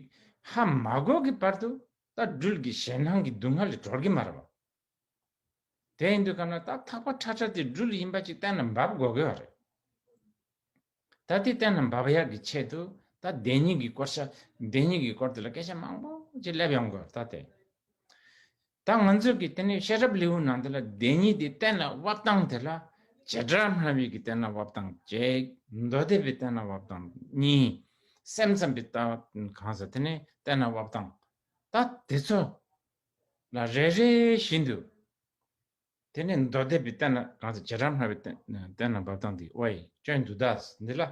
ཧ་མ་གོ་གི་བར་དུ་ད་སྦྲུལ་གྱི་ཞེད་སྣང་གི་སྡུག་བསྔལ་ལས་གྲོལ་གི་མ་རེད་པ། དེ་ཡིན་དུས་ག་ན་ད་ཐག་པ་ཁྲ་ཁྲ་དེ་སྦྲུལ་ཡིན་པ་ཅིག་བལྟས་ན་འབབ་དགོས་ཀྱི་ཡོད་རེད། ད་དེ་གཏན་ལ་འབབ་ཡག་གི་ཆེད་དུ་ད་བདེན་གཉིས་ཀྱི་སྐོར་ཤ་བདེན་གཉིས་ཀྱི་སྐོར་དེ་ལ་སྐད་ཆ་མང་པོ་ཅིག་སླེབས་ཡོང་དགོས་ད་དེ། ད་ང་ཚོས་ཀྱི་དེ་ནས་ཤེས་རབ་ལེའུ་ནང་དེ་ལ་བདེན་གཉིས་དེ་གཏན་ལ་དབབ་སྟངས་དེ་ལ་བྱེ་བྲག་སྨྲ་བའི་གི་གཏན་ལ་དབབ་སྟངས་གཅིག་མདོ་སྡེ་པའི་གཏན་ལ་དབབ་སྟངས་གཉིས། སེམས་ཙམ་པའི་ལྟ་བ་གང་ཟག་དེ་ནས་གཏན་ལ་དབབ་སྟངས། ད་དེ་ཚོ་ལ་རེ་རེ་བཞིན་དུ། དེ་ནས་མདོ་སྡེ་པའི་གཏན་ལ་གང་ཟེར་བྱེ་བྲག་སྨྲ་བའི་གཏན་གཏན་ལ་འབབ་སྟངས་འདི་ཨོའི་སྐྱོན་འདུག་ད་འདི་ལ།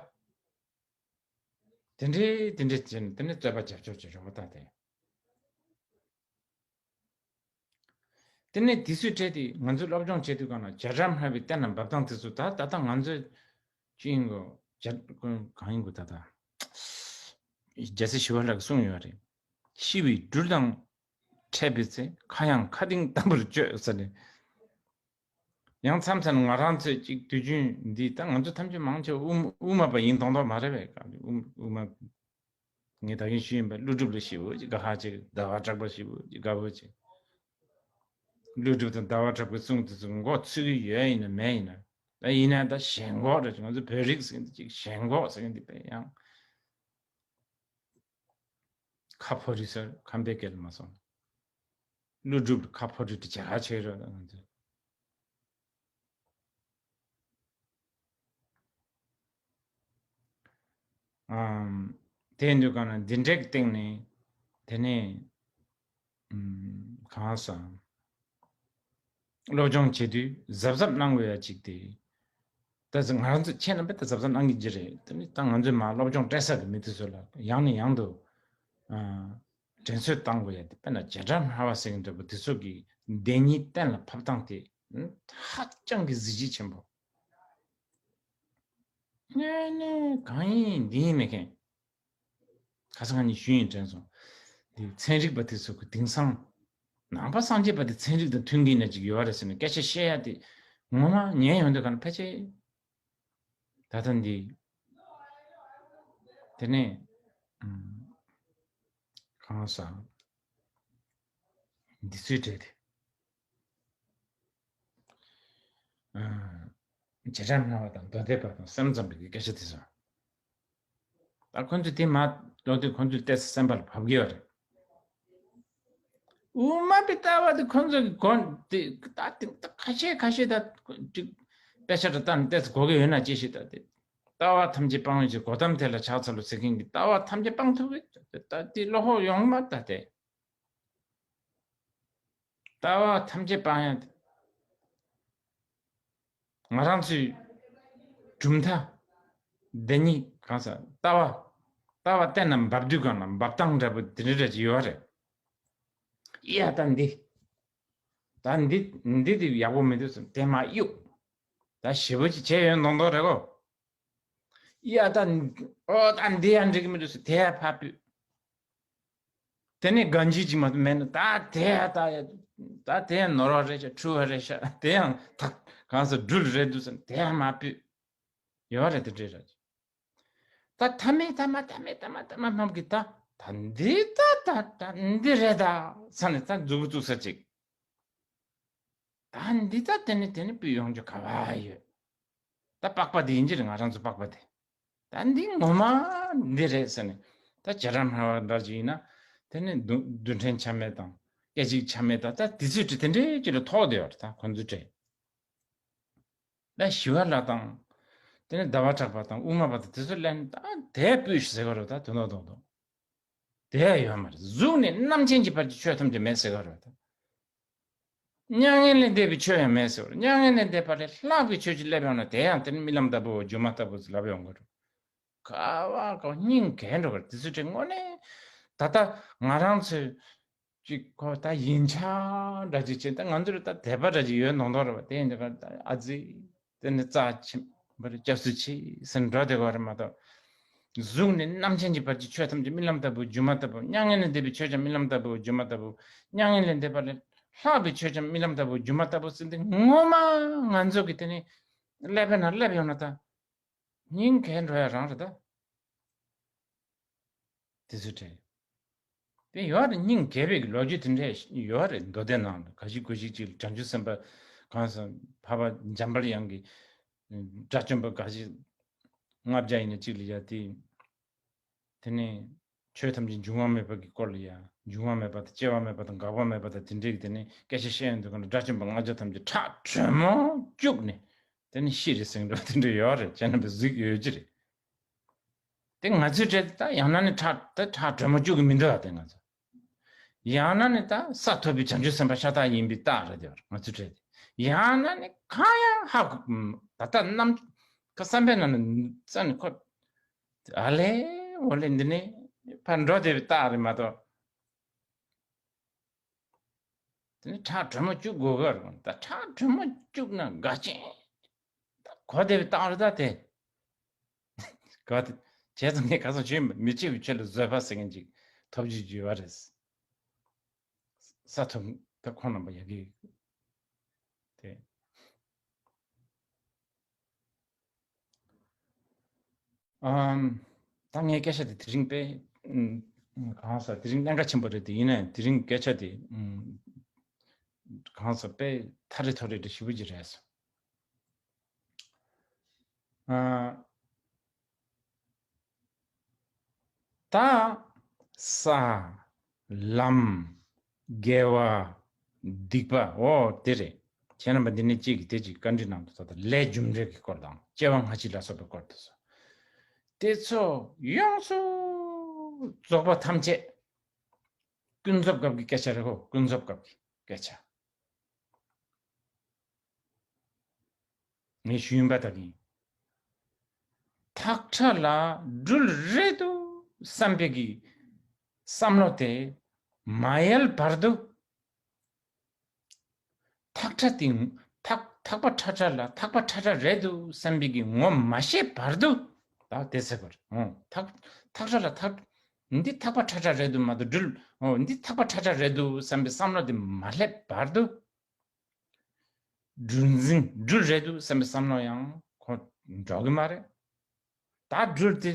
དེ་འདྲའི་དེ་འདྲའི་བྱས་ནས་དེ་ནས་རྩོད་པ་རྒྱབ་ཆོག་ཅེས་རེད་པ་ད་དེ། དེ་ནས་དེ་ཚོའི་གྲས་དེ་ང་ཚོས་སློབ་སྦྱོང་བྱེད་དུས་གང་ལ་བྱེ་བྲག་སྨྲ་བའི་གཏན་ལ་འབབ་སྟངས་དེ་ཚོ་ད་ད་ལྟ་ང་ཚོས་ཅི་ཡིན་གོ་བྱ་གང་ཡིན་གོ་ད་ད། རྒྱལ་སྲས་ཞི་བ་ལྷ་གིས་གསུངས་ཡོད་རེད། ཤི་བའི་སྦྲུལ་དང་འཕྲད་པའི་ཚེ། ཁ་ཡང་ཁ་གདེངས་དམ་པར་སྤྱོད་ཟེར་ནས། ཡང་མཚམས་མཚམས་ང་རང་ཚོས་ཅིག་དུས་རྒྱུན་འདི་ད་ང་ཚོ་ཐམས་ཅད་མང་ཆེ་བ་དབུ་དབུ་མ་པ་ཡིན་མདོག་མདོག་མ་རེད་པས། དབུ་དབུ་མ་ངས་ད་གིན་ཞུས་ཡིན་པ། ཀླུ་སྒྲུབ་ལ་ཞེ་པོ་ཅིག་དགའ་ཧ་ཅིག་ཟླ་བ་གྲགས་པ་ཞེ་པོ་ཅིག་དགའ་པོ་ཅིག་ཀླུ་སྒྲུབ་དང་ཟླ་བ་གྲགས་པའི་གསུང་དེ་ཚོ་མགོ་ཚོས་ཀྱི་ཡོད་ཡིན་ན་མེད་ཡིན་ན། ད་ཡིན་ན་ད་ཞེན་ཁོག་རེད། ང་ཚོ་བོད་རིགས་ཟེར་མཁན་དེ་ཅིག་ཞེན་ཁོག་ཟེར་མཁན་དེ་དཔེ་ཡང་ཁ་ཕོ་རི་ཟེར་ཁམས་པའི་སྐད་ལ་མ་སོང་། ཀླུ་སྒྲུབ་ཁ་ཕོ་རི་དེ་ཇ་ཁ་ཆེ་རེད་ང་ཚོ། ཨམ། དེ་ཡིན་དུས་གང་ན་འདི་འདྲའི་སྟེང་ནས་དེ་ནས་ཨམ། གང་ཟག་སློབ་སྦྱོང་བྱེད་དུས་གཟབ་གཟབ་གནང་དགོས་ཡ་གཅིག་དེ། ད་ང་རང་ཚོ་ཁྱེད་རྣམ་པས་ད་གཟབ་གཟབ་གནང་གི་ཅི་རེད། དེ་ནི་ད་ང་ཚོས་མ་སློབ་སྦྱོང་སྤྲད་ས་གི་མི་དེ་ཚོ་ལ་ཡང་ནས་ཡང་དུ་ཨ། དྲན་གསོ་བཏང་དགོས་ཡ་དེ་དཔེར་ན་བྱེ་བྲག་སྨྲ་བ་ཟེར་མཁན་འདྲ་པོ་དེ་ཚོ་གི་བདེན་གཉིས་གཏན་ལ་ཕབ་སྟངས་དེ་ཧ་ཅང་གི་གཟི་བརྗིད་ཆེན་པོ། དངོས་གནས་གང་ཡིན་འདི་ཡིན་མེད་མཁན། ཁ་སང་ང་གཉིས་ཞུས་ཡིན་དྲན་སོང་། འདི་ཚན་རིག་པ་དེ་ཚོ་གི་དེང་སང་ནང་པ་སངས་རྒྱས་པ་དེ་ཚན་རིག་དང་མཐུན་གྱི་ན་ཅིག་ཡོད་རེད་ཟེར་ནས་སྐད་ཆ་བཤད་ཡ་དེ་ངོ་མ་ཉན་ཡོང་དུས་ག་ལ་ཕལ་ཆེར། ད་ལྟ་འདི། དེ་ནས་ཨམ། གང་ཟག་འདི་ཚོའི་གྲས་དེ། ཨ། བྱེ་བྲག་སྨྲ་བ་དང་མདོ་སྡེ་པ་དང་སེམས་ཙམ་པའི་སྐད་ཆ་དེ་ཚོ། ད་ཁོ་ཚོས་དེ་མ་ལྟོས་དུས་ཁོ་ཚོས་ཏོག་ཙམ་སེམས་པ་ལ་བབས་ཀྱི་ཡོད་རེད། དབུ་མ་པའི་ལྟ་བ་དེ་ཁོ་ཚོ་གི་གོ་དེ་ད་དེ་ད་ཁ་ཤས་ཁ་ཤས་ད་ཅིག་དཔེ་ཆ་རེ་ལྟ་ནས་ཏོག་ཙམ་གོ་གི་ཡོད་ན་ཅི་ཞིག་ད་དེ། ལྟ་བ་ཐམས་ཅད་སྤང་བའི་ཕྱིར་གོ་ཏམ་དེ་ལ་ཕྱག་འཚལ་ལོ་ཟེར་མཁན་གྱི་ལྟ་བ་ཐམས་ཅད་སྤང་ཐུབ་ཀྱི་ད་དེ་བློ་ཁོག་ཡོང་མ་ད་དེ། ལྟ་བ་ཐམས་ཅད་སྤང་ཡ་དེ། ང་རང་ཚོའི་གྲུབ་མཐའ་འདི་ཉིད་གང་ཟག་ལྟ་བ། ལྟ་བ་གཏན་ལ་འབབ་དུས་གང་ལ་འབབ་སྟངས་འདྲ་པོ་དེ་འདྲ་འདྲ་ཅིག་ཡོད་རེད། ཡ་ད་འདི། ད་འདི་འདི་དེ་ཡག་པོ་མི་འདུག་ཟེར་དེ་མ་གཡུག་ད་ཞེ་པོ་ཅིག་བྱས་ཡོད་མདོག་མདོག་རེད་གོ། ཡ་ད། ཨོ་ད་འདི་ཡང་འགྲིག་གི་མི་འདུག་ཟེར་དེ་ཡ་ཕར་ཕུད། དེ་ནས་གང་ཅི་ཅི་མ་མེད་ན་ད་དེ་ཡ་ད་ཡ། ད་དེ་ཡང་ནོར་བ་རེད་ཤག་འཁྲུལ་བ་རེད་ཤག་དེ་ཡང་ཐག་གང་སར་འགྲུལ་རེད་འདུག་ཟེར་དེ་ཡང་མ་ཕུད། ཡོད་རེད་དེ་འདྲས་རེད། ད་ཐ་མའི་ཐ་མ་ཐ་མའི་ཐ་མ་ཐ་མ་རྣམས་ཀྱིས་ད་ད་འདི་ད་ད་ད་འདི་རེད་ད་ས་ནས་ད་མཛུབ་གུ་བཙུགས་ས་ཅིག་ད་འདི་ད་དེ་ནས་དེ་ནས་ཕུད་ཡོང་རྒྱུ་ག་བ་ཡོད། ད་པགས་པ་དེ་ཡིན་གྱི་རེད་ང་རང་ཚོ་པགས་པ་དེ། ད་འདི་ངོ་མ་འདི་རེད་ཟེར་ནས། ད་བྱེ་བྲག་སྨྲ་བ་འདྲ་ཅིག་ཡིན་ན། དེ་ནས་རྡུལ་རྡུལ་ཕྲན་ཆ་མེད་དང་སྐད་ཅིག་ཆ་མེད་དང་ད་དེ་ཚོའི་གྲས་དེ་འདྲའི་ཅིག་ལ་ཐོགས་བསྡད་ཡོད་རེད་ད་ཁོ་ཚོའི་གྲས། ད་ཞི་བ་ལྷ་དང་། དེ་ནས་ཟླ་བ་གྲགས་པ་དང་དབུ་མ་པ་དང་དེ་ཚོ་ལན་ད་དེ་སྤུས་ཟེར་ག་རེད་ད་དོན་དག་རྡོག་རྡོག་དེ་ཡོད་མ་རེད། གཟུགས་ནས་རྣམ་མཁྱེན་གྱི་བར་གྱི་ཆོས་ཐམས་ཅད་མེད་ཟེར་ག་རེད་ད། མྱ་ངན་ལས་འདས་པའི་ཆོས་ཡང་མེད་ཟེར་བ་རེད། མྱ་ངན་ལས་འདས་པ་ལས་ལྷག་པའི་ཆོས་ཅིག་སླེབས་ཡོང་ན་དེ་ཡང་དེ་ནི་རྨི་ལམ་ལྟ་བུའོ་སྒྱུ་མ་ལྟ་བུ་ཟེར་ལབ་ཡོང་གི་རེད། ག་བ་ག་སྙིང་གས་འགྲོ་གི་རེད་དེ་ཚོའི་གྲས་དངོས་གནས། ད་ལྟ་ང་རང་ཚོས་ཅིག་ཁོ་ད་ཡིན་ཆ་འདྲ་ཅིག་བྱས་ད་ང་ཚོར་ད་དད་པ་འདྲ་ཅིག་ཡོད་མདོག་མདོག་རེད་བ། དེ་ཡིན་དུས་ཨ་ཙི། དེ་ནི་རྩ་ཆེན་པོ་རེད། སྐྱབས་སུ་མཆི་ཟེར་འགྲོ་བསྡད་པ་རེད་མ་གཏོགས། གཟུགས་ནས་རྣམ་མཁྱེན་གྱི་བར་གྱི་ཆོས་ཐམས་ཅད་རྨི་ལམ་ལྟ་བུ་སྒྱུ་མ་ལྟ་བུ། མྱ་ངན་ལས་འདས་པའི་ཆོས་ཀྱང་རྨི་ལམ་ལྟ་བུ་སྒྱུ་མ་ལྟ་བུ། མྱ་ངན་ལས་འདས་པ་ལས་ལྷག་པའི་ཆོས་ཀྱང་རྨི་ལམ་ལྟ་བུ་སྒྱུ་མ་ལྟ་བུ་ཟེར་འདི་ངོ་མ་ང་ཚོ་གི་དེ་ནི་སླེབས་པ་ན་སླེབས་ཡོང་ན་ད་སྙིང་གས་འགྲོ་ཡ་རང་རེད་ད། དེ་ཚོའི་གྲས། དེ་ཡོད་རེད། སྙིང་གས་པའི་ལོ་རྒྱུས་དེ་འདྲས་ཡོད་རེད། མདོ་སྡེ་ནང་ལ་ག་ཞིག་གོ་ཞིག་ཅིག་བྱང་ཆུབ་སེམས་དཔའ་གང་ཟག་འཕགས་པ་འཇམ་དཔལ་དབྱངས་ཀྱི་དགྲ་བཅོམ་པ་ག་ཞིག་ལྔ་བརྒྱ་ཡིན་ན་གཅིག་ལ་ཡ་དེ། དེ་ནས་ཆོས་ཐམས་ཅད་འབྱུང་བ་མེད་པ་གི་སྐོར་ལ་ཡ། འབྱུང་བ་མེད་པ་དང་སྐྱེ་བ་མེད་པ་དང་འགག་པ་མེད་པ་དང་དེ་འདྲས་ཀྱི་དེ་ནས་སྐད་ཆ་བཤད་ཡོང་དུས་གང་ལ་དགྲ་བཅོམ་པ་ལྔ་བརྒྱ་ཐམས་ཅད་ཁྲག་དྲོན་མོ་བཅུག་ནས་དེ་ནས་ཤི་རེད་ཟེར་འགྲོ་དེ་འདྲས་ཡོད་རེད། བྱས་ན་བཟོས་ཡོད་ཀྱི་རེད། དེ་ང་ཚོའི་གྲས་ད་ཡང་ན་ནི་ཁྲག་ད་ཁྲག་དྲོན་མོ་བཅུག་གི་མི་འདུག་ཨ། དེ་ང་ཚོ་ཡང་ན་ནི་ད་ས་ཐོབ་པའི་བྱང་ཆུབ་སེམས་དཔའ་ཤ་སྟག་ཡིན་པའི་རྟགས་རེད། དེ་ང་ཚོའི་གྲས་དེ་ཡང་ན་ནི་གང་ཡང་ཧ་གོ་ད་ལྟ་རྣམ་ཁ་བསམ་པའི་ནང་ནས་རྩ་ནས་ཁོ་ཨ་ལེ་འོ་ལེ་འདི་ནས་ཕར་འགྲོ་བསྡད་པའི་རྟགས་རེད་མ་གཏོགས། དེ་ནི་ཁྲག་དྲོན་མོ་བཅུག་དགོས་གི་རེད། ད་ཁྲག་དྲོན་མོ་བཅུག་ན་དགའ་ཅན། ད་གོ་བདེ་བའི་རྟགས་རེད་ད་དེ། གོ་བདེ། བྱས་ཙང་ངས་ག་ཚོད་བྱས་མི་བྱེད་པའི་ཆེད་ལ་བཟོད་པ་ཟེར་མཁན་ཅིག་ཐོབ་རྒྱུ་ཡོད་པ་རེད། ས་ཐོབ་ད་ཁོང་རྣམ་པ་ཡ་གི་དེ། ཨམ། ད་ངའི་སྐད་ཆ་དེ་དེ་རིང་དཔེ་ཨམ། གང་ཟེར་དེ་རིང་གནད་འགག་ཆེན་པོ་རེད་དེ། ཡིན་ནའི་དེ་རིང་སྐད་ཆ་དེ་ཨམ། གང་ཟེར་དཔེ་ཐ་རེ་ཐོ་རེ་འདྲ་ཞེ་པོ་ཅིག་རེད་སོང་། ཨ། ད་ས། ལམ། དགེ་བ། སྡིག་པ། འོ་དེ་རེད། ཁྱེད་རྣམ་པ་འདི་ནས་གཅིག་གིས་དེ་གཅིག་བཀའ་འདྲི་གནང་འདུག་ད་ལྟ་ལས་རྒྱུ་འབྲས་ཀྱི་སྐོར་དང་སྐྱེ་བ་སྔ་ཕྱི་ལ་སོགས་པའི་སྐོར་དུ་སོ། དེ་ཚོ་ཡོངས་སུ་རྫོགས་པ་ཐམས་ཅད་ཀུན་རྫོབ་སྐབས་ཀྱི་སྐད་ཆ་རེད་གོ། ཀུན་རྫོབ་སྐབས་ཀྱི་སྐད་ཆ། ངས་ཞུས་ཡིན་པ་ལྟར་ཡིན། ཐག་ཁྲ་ལ་སྦྲུལ་རེད་འདུག་བསམ་པའི་གི་བསམ་བློ་དེ་མ་ཡལ་བར་དུ། ཐག་ཁྲ་དེ་ཐག་ ཐག་པ་ཁྲ་ཁྲ་ལ་ཐག་པ་ཁྲ་ཁྲ་རེད་འདུག་བསམ་པའི་གི་ངོ་མ་ཤེས་བར་དུ། ད་དེ་ཟེར་བར། ཨོ། ཐག་ཐག་ཁྲ་ལ་ཐག་འདི་ཐག་པ་ཁྲ་ཁྲ་རེད་འདུག་མ་གཏོགས་སྦྲུལ། ཨོ། འདི་ཐག་པ་ཁྲ་ཁྲ་རེད་འདུག་བསམ་པའི་བསམ་བློ་དེ་མ་སླེབས་བར་དུ། སྦྲུལ་འཛིན་སྦྲུལ་རེད་འདུག་བསམ་པའི་བསམ་བློ་ཡང་ཁོ་འགྲོ་གི་མ་རེད། ད་སྦྲུལ་དེ་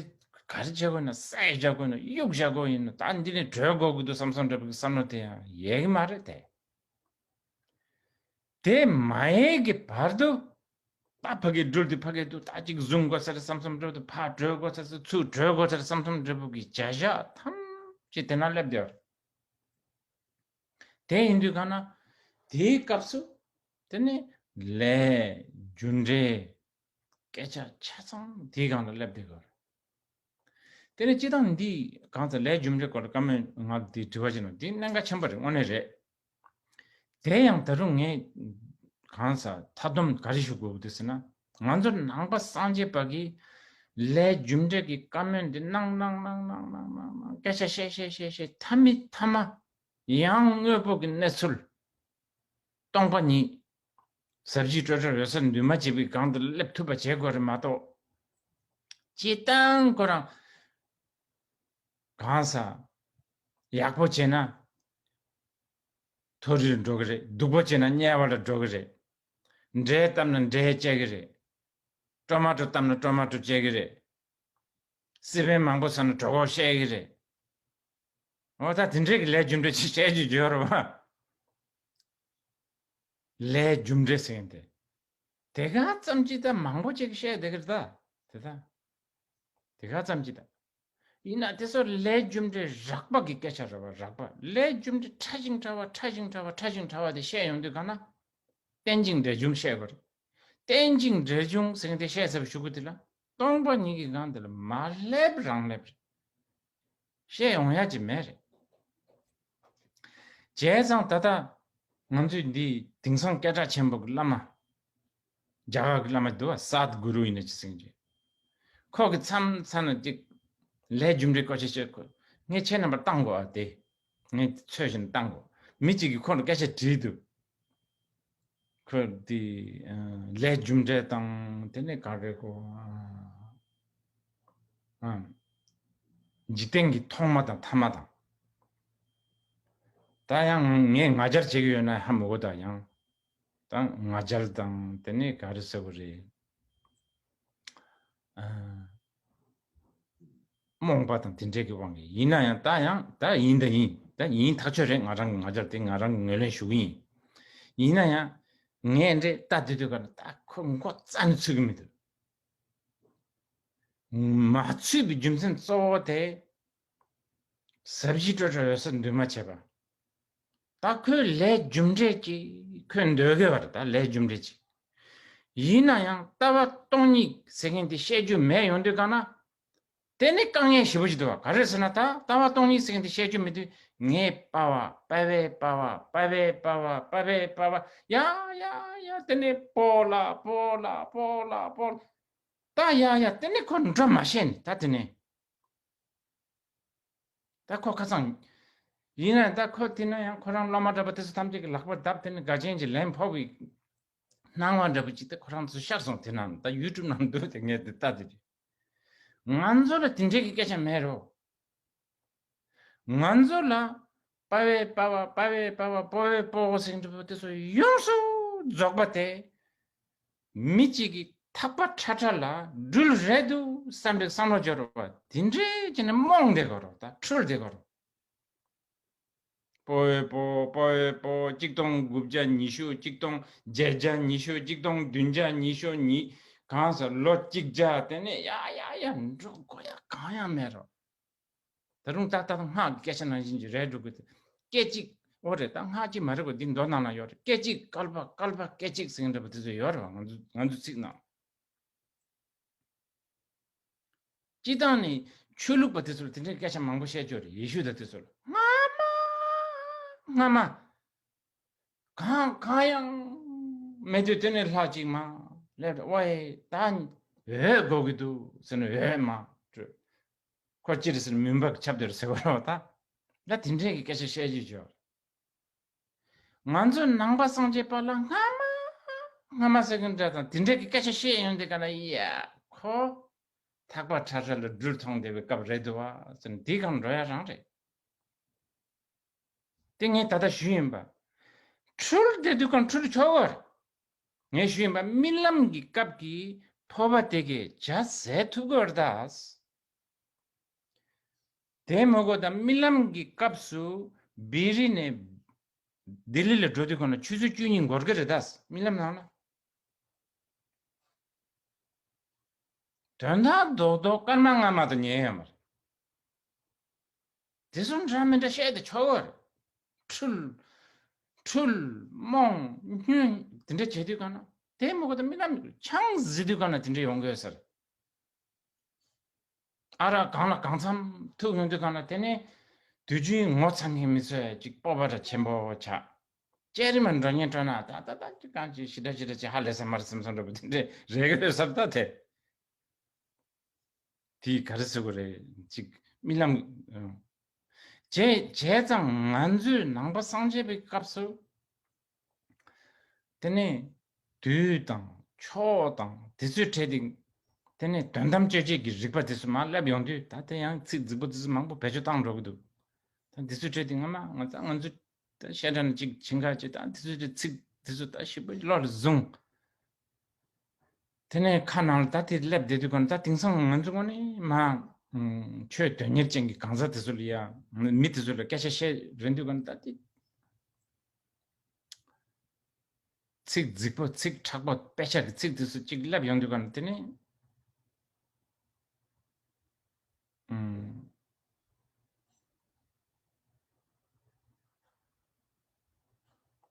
ག་རེ་བྱ་དགོས་ན། བསད་བྱ་དགོས་ན། གཡུག་བྱ་དགོས་ཡིན་ན། ད་འདི་ནས་བྲོས་དགོས་ཀྱི་འདུག་བསམ་བསམ་འདྲ་པོའི་བསམ་བློ་དེ་ཡང་ཡལ་གི་མ་རེད་དེ། དེ་མ་ཡལ་གི་བར་དུ། ད་ཕ་གི་སྦྲུལ་དེ་ཕ་གི་འདུག་ད་ཅིག་བཟུང་དགོས་ས་རེད་བསམ་བསམ་འདྲ་པོ་དེ། ཕར་བྲོས་དགོས་ས་རེད། ཚུར་བྲོས་དགོས་ས་རེད་བསམ་བསམ་འདྲ་པོ་གི་བྱ་བཞག་ཐམས་ཅད་དེ་ན་སླེབས་བསྡད་ཡོད། དེ་ཡིན་དུས་གང་ན། དེའི་སྐབས་སུ་དེ་ནི་ལས་རྒྱུ་འབྲས་སྐད་ཆ་ཆ་ཚང་དེའི་སྒང་ལ་སླེབས་བསྡད་ཡོད། དེ་ནི་སྤྱིར་བཏང་འདི་གང་ཟག་ལས་རྒྱུ་འབྲས་སྐོར་ལ་བཀའ་མོལ་ང་འདི་དྲི་བ་བྱས་ན་འདི་གནད་འགག་ཆེན་པོ་རེད། དངོས་གནས་རེད། དེ་ཡང་ད་རུང་ངས་གང་ཟག་མཐའ་སྡོམ་ག་རེ་ཞུ་དགོས་འདུག་ཟེར་ན། ང་ཚོ་ནང་པ་སངས་རྒྱས་པ་གིས་ལས་རྒྱུ་འབྲས་ཀྱི་བཀའ་མོལ་འདི་གནང་གནང་གནང་གནང་གནང་གནང་། སྐད་ཆ་བཤད་བཤད་བཤད་བཤད་མཐའ་མའི་མཐའ་མ། ཡང་དངོས་པོ་གི་གནས་ཚུལ། སྟོང་པ་ཉིད། ཟབ་ཞི་སྤྲོས་བྲལ་འོད་གསལ་འདུས་མ་བྱས་པའི་སྒང་དུ་སླེབས་ཐུབ་པ་བྱེད་དགོས་རེད་མ་གཏོགས། སྤྱིར་བཏང་ཁོ་རང་གང་ཟག་ཡག་པོ་བྱས་ན་མཐོ་རིས་འགྲོ་གི་རེད། སྡུག་པོ་བྱས་ན་དམྱལ་བ་ལ་འགྲོ་གི་རེད། འབྲས་བཏབ་ན་འབྲས་སྐྱེ་གི་རེད། ཊོ་མ་ཊོ་བཏབ་ན་ཊོ་མ་ཊོ་སྐྱེ་གི་རེད། སི་པན་མང་པོ་ཟ་ན་གྲོད་ཁོག་བཤལ་གི་རེད། འོ། ད་དེ་འདྲའི་གི་ལས་རྒྱུ་འབྲས་ཅིག་བཤད་རྒྱུ་ཡོད་རེད་བ། ལས་རྒྱུ་འབྲས་ཟེར་མཁན་དེ། དེ་ག་ཙམ་ཅིག་ད་མང་པོ་ཅིག་བཤད་བསྡད་ཀྱི་རེད་ད། དེ་ད། དེ་ག་ཙམ་ཅིག་ད། ཡིན་ན་དེ་ཚོ་ལས་རྒྱུ་འབྲས་རགས་པ་གི་སྐད་ཆ་རེད་བ། རགས་པ། ལས་རྒྱུ་འབྲས་ཕྲ་ཞིང་ཕྲ་བ། ཕྲ་ཞིང་ཕྲ་བ། ཕྲ་ཞིང་ཕྲ་བ་དེ་བཤད་ཡོང་དུས་གང་ན། རྟེན་ཅིང་འབྲེལ་འབྱུང་བཤད་དགོས་རེད། རྟེན་ཅིང་འབྲེལ་འབྱུང་ཟེར་མཁན་དེ་བཤད་ཚར་བའི་གཞུག་གུ་དེ་ལ་སྟོང་པ་ཉིད་ཀྱི་སྒང་དེ་ལ་མ་སླེབས་རང་སླེབས་རེད། བཤད་ཡོང་ཡ་ཅིག་མེད་རེད། བྱས་ཙང་ད་ལྟ་ང་ཚོས་འདི་དེང་སང་སྐད་གྲགས་ཆེན་པོ་གི་བླ་མ། རྒྱ་གར་གྱི་བླ་མ་འདུག་བ། སཱད་གུ་རུ་ཡིན་ན་ཅི་ཟེར་གྱི། ཁོ་གི་མཚམས་མཚམས་ན་ཅིག་ལས་རྒྱུ་འབྲས་སྐོར་ཞིག་བཤད། ཁོ་ངས་ཁྱེད་རྣམ་པར་བཏང་དགོས་ཨ། དེ་ངས་འཚོལ་བཞིན་བཏང་དགོས། མི་གཅིག་གིས་ཁོ་ལ་སྐད་ཆ་དྲིས་འདུག་ཁོ་དེ་ལས་རྒྱུ་འབྲས་དང་དེ་ནས་ག་རེ་གོ། འཇིག་རྟེན་གྱི་ཐོག་མ་དང་ཐ་མ་དང་། ད་ཡང་ངས་ང་རྒྱལ་བྱེད་ཀྱི་ཡོད་ན་ཧ་མི་གོ། ད་ཡང་ད་ང་རྒྱལ་དང་དེ་ནས་ག་རེ་ཟེར་དགོས་རེད། རྨོངས་པ་དང་དེ་འདྲའི་གི་དབང་གིས། ཡིན་ན་ཡང་ད་ཡང་ད་ཡིན་ད་ཡིན། ད་ཡིན་ཐག་ཆོད་རེད། ང་རང་གི་ང་རྒྱལ་དེ་ང་རང་གི་ངོས་ལེན་ཞུ་གི་ཡིན། ཡིན་ན་ཡང་ངས་འདྲེ་ལྟ་དུས་དུས་ག་ལ་ད་ཁོ་མགོ་རྩ་ནས་ཚོད་ཀྱི་མི་འདུག་མ་ཚུད་པའི་རྒྱུ་མཚན་གཙོ་བོ་དེ། ཟབ་ཞི་སྤྲོས་བྲལ་འོད་གསལ་འདུས་མ་བྱས་པ། ད་ཁོའི་ལས་རྒྱུ་འབྲས་ཀྱིས་ཁོས་འདོད་གི་བ་རེད། ད་ལས་རྒྱུ་འབྲས་ཀྱིས། ཡིན་ན་ཡང་ལྟ་བ་སྟོང་ཉིད་ཟེར་མཁན་དེ་བཤད་རྒྱུ་མེད་ཡོང་དུས་གང་ན། དེ་ནི་དཀའ་ངལ་ཞེ་པོ་ཞིག་འདུག་བ། ག་རེ་ཟེར་ན་ད་ལྟ་བ་སྟོང་ཉིད་ཟེར་མཁན་དེ་བཤད་རྒྱུ་མེད་དུས། ངས་པ་བ་པ་བའི་པ་བ་པ་བའི་པ་བ་པ་བའི་པ་བ་ཡ་ཡ་ཡ། དེ་ནི་པོ་ལ་པོ་ལ་པོ་ལ་པོ་ལ། ད་ཡ་ཡ་དེ་ནི་ཁོ་འགྲོ་མ་ཤེས་ནི་ད་དེ་ནི། ད་ཁོ་ཁ་སང་། ཡིན་ན་ད་ཁོ་དེ་ན་ཡང་ཁོ་རང་སློབ་མ་འདྲ་པོ་དེ་ཚོ་ཐམས་ཅད་ཀྱི་ལག་པ་བརྡབ་དེ་ནི་དགའ་ཆེན་གྱི་ལན་ཕོག་པའི་སྣང་བ་འདྲ་པོ་ཅིག་དེ་ཁོ་རང་ཚོ་ཤར་སོང་། དེ་ན་ད་ཡུ་ཊུབ་ནང་འདུག་དེ་ངས་དེ་ལྟ་དེ་རེད། ང་ཚོ་ལ་དེ་འདྲའི་གི་སྐད་ཆ་མེད་རོ། ང་ཚོ་ལ་པ་བའི་པ་བ་པ་བའི་པ་བ་པོ་བའི་པོ་ཟེར་འདྲ་པོ་དེ་ཚོ་ཡོངས་སུ་རྫོགས་པ་དེ། མི་གཅིག་གིས་ཐག་པ་ཁྲ་ཁྲ་ལ་སྦྲུལ་རེད་འདུག་བསམ་པའི་བསམ་བློ་འབྱོར་བ་དེ་འདྲའི་ཅིག་ནས་རྨོངས་བསྡད་དགོས་རོགས། ད་འཁྲུལ་བསྡད་དགོས་རོགས། པོ་ཨེ་པོ། པོ་ཨེ་པོ། གཅིག་སྟོང་དགུ་བརྒྱ་ཉི་ཤུ། གཅིག་སྟོང་བརྒྱད་བརྒྱ་ཉི་ཤུ། གཅིག་སྟོང་བདུན་བརྒྱ་ཉི་ཤུ་ཉིས། གང་ཟེར་ལོ་གཅིག་བརྒྱ་དེ་ནས་ཡ་ཡ་ཡ་འགྲོ་དགོས་ཡ་གང་ཡང་མེད་རོགས། ད་རུང་ཏག་ཏག་སྔགས་ཀྱི་སྐད་ཆ་ནང་བཞིན་གྱི་རེད་འགྲོ་དགོས་ཏེ། སྐད་ཅིག་འོ་རེད། ད་སྔགས་ཅིག་མ་རེད་གོ། འདི་མདོ་ནང་ལ་ཡོད་རེད། སྐད་ཅིག་བསྐལ་པ་བསྐལ་པ་སྐད་ཅིག་ཟེར་མཁན་འདྲ་པོ་དེ་ཚོ་ཡོད་རེད་བ། ང་ཚོ་ང་ཚོ་ཚིག་ནང་། སྤྱི་བཏང་ནས་ཆོས་ལུགས་པ་དེ་ཚོ་ལ་དེ་འདྲའི་སྐད་ཆ་མང་པོ་བཤད་ཀྱི་ཡོད་རེད། ཡེ་ཤུ་དང་དེ་ཚོ་ལ་སྔ་མ་སྔ་མ། གང་གང་ཡང་མེད་དུས་དེ་ནས་ལྷ་གཅིག་མ་སླེབས་རེད། ཝའི་ད་འོད་དགོས་ཀྱི་འདུག་ཟེར་ནས་འོད་མ་སྤྲོད། ཁོ་ཅི་རེད་ཟེར་ན་མུན་པ་གི་ཁྱབ་བརྡལ་ཟེར་བ་རེད་བ། ད་ད་དེ་འདྲའི་གི་སྐད་ཆ་བཤད་ཀྱི་ཡོད། ང་ཚོ་ནང་པ་སངས་རྒྱས་པ་ལ་སྔ་མ་ སྔ་མ་ཟེར་མཁན་འདྲ་དང་དེ་འདྲ་གི་སྐད་ཆ་བཤད་ཡོང་དུས་ག་ན་ཡ་ཁོ་ཐག་པ་ཁྲ་ཁྲ་ལ་སྦྲུལ་མཐོང་བསྡད་པའི་སྐབས་རེད་འདུག་བ་ཟེར་ནས་དེའི་སྒང་འགྲོ་ཡ་རང་རེད། དེ་ངས་ད་ལྟ་ཞུས་ཡིན་པ། འཁྲུལ་བསྡད་དུས་གང་འཁྲུལ་ཆོག་གི་རེད། ངས་ཞུས་ཡིན་པ་རྨི་ལམ་གྱི་སྐབས་ཀྱི་འཕོ་བ་དེ་གས་བྱ་ཟད་ཐུབ་ཀྱི་རེད་ད། དེ་མ་གོ་ད་རྨི་ལམ་གྱི་སྐབས་སུ་བེ་རི་ནས་ལྡི་ལི་ལ་འགྲོ་དུས་གང་ན་ཆུ་ཚོད་བཅུ་གཉིས་འགོར་གྱི་རེད་ད། རྨི་ལམ་ནང་ལ། དོན་དག་རྡོག་རྡོག་སྐར་མ་ལྔ་མ་གཏོགས་ཉན་ཡོད་མ་རེད། དེ་ཚོ་འདྲ་མི་འདྲ་བཤད་དེ་ཆོག་གི་རེད། འཁྲུལ། འཁྲུལ། རྨོངས། སྨྱོན། དེ་འདྲ་བྱེད་དུས་གང་ན་དེ་མ་གོ་ད་རྨི་ལམ་ཆང་བཟི་དུས་གང་ན་དེ་འདྲ་ཡོང་གི་ཡོད་ཟེར། ཨ་རག་གང་ལ་གང་འཚམ་ཐུག་ཡོང་དུས་གང་ན་དེ་ནས་དུས་རྒྱུན་ངོ་ཚ་མཁན་མི་ཚོས་ཅིག་སྤོབས་པ་ར་ཆེན་པོ་ཆགས། ཅེ་རི་མ་འགྲོ་ཉེན་སྤྲོ་ན་ད་ད་ད་ཅིག་གང་ཅིག་ཞི་དྲག་ཞི་དྲག་ཅིག་ཧ་ལས་ས་མ་རེད་བསམ་བསམ་འདྲ་པོ་དེ་འདྲས་རེད་གི་རེད་ཟེར་ད་དེ། དེས་ག་རེ་ཟེར་དགོས་རེད་ཅིག་རྨི་ལམ། བྱས་བྱས་ཙང་ང་ཚོས་ནང་པ་སངས་རྒྱས་པའི་སྐབས་སུ། དེ་ནས་དུས་དང་ཕྱོགས་དང་དེ་ཚོའི་གྲས་དེ། དེ་ནས་དོན་དམ་དཔྱོད་བྱེད་ཀྱི་རིག་པ་དེ་ཚོ་མར་སླེབས་ཡོང་དུས་ད་དེ་ཡང་ཚིག་རྫིག་པོ་དེ་ཚོ་མང་པོ་བེད་སྤྱོད་བཏང་འགྲོ་གི་འདུག་ད་དེ་ཚོའི་གྲས་དེ་སྔ་མ་ང་ཚ་ང་ཚོ་ད་བཤད་གྲྭ་ནས་ཅིག་ཕྱིན་ཁ་ཅིག་ད་དེ་ཚོའི་གྲས་ཚིག་དེ་ཚོ་ད་ཞིབ་པོ་བློ་ལ་བཟུང་། དེ་ནས་ཁ་ནང་ལ་ད་དེ་སླེབས་བསྡད་དུས་གང་ད་དེང་སང་ང་ཚོ་ངོ་ནས་མ། ཆོས་དོན་གཉེར་ཅན་གྱི་གང་ཟག་དེ་ཚོ་ལ་ཡ། མི་དེ་ཚོ་ལ་སྐད་ཆ་བཤད་རན་དུས་གང་ད་དེ། ཚིག་རྫིག་པོ་ཚིག་མཁྲེགས་པོ་དཔེ་ཆ་གི་ཚིག་དེ་ཚོ་གཅིག་སླེབས་ཡོང་དུས་གང་དེ་ནས། ཨུམ།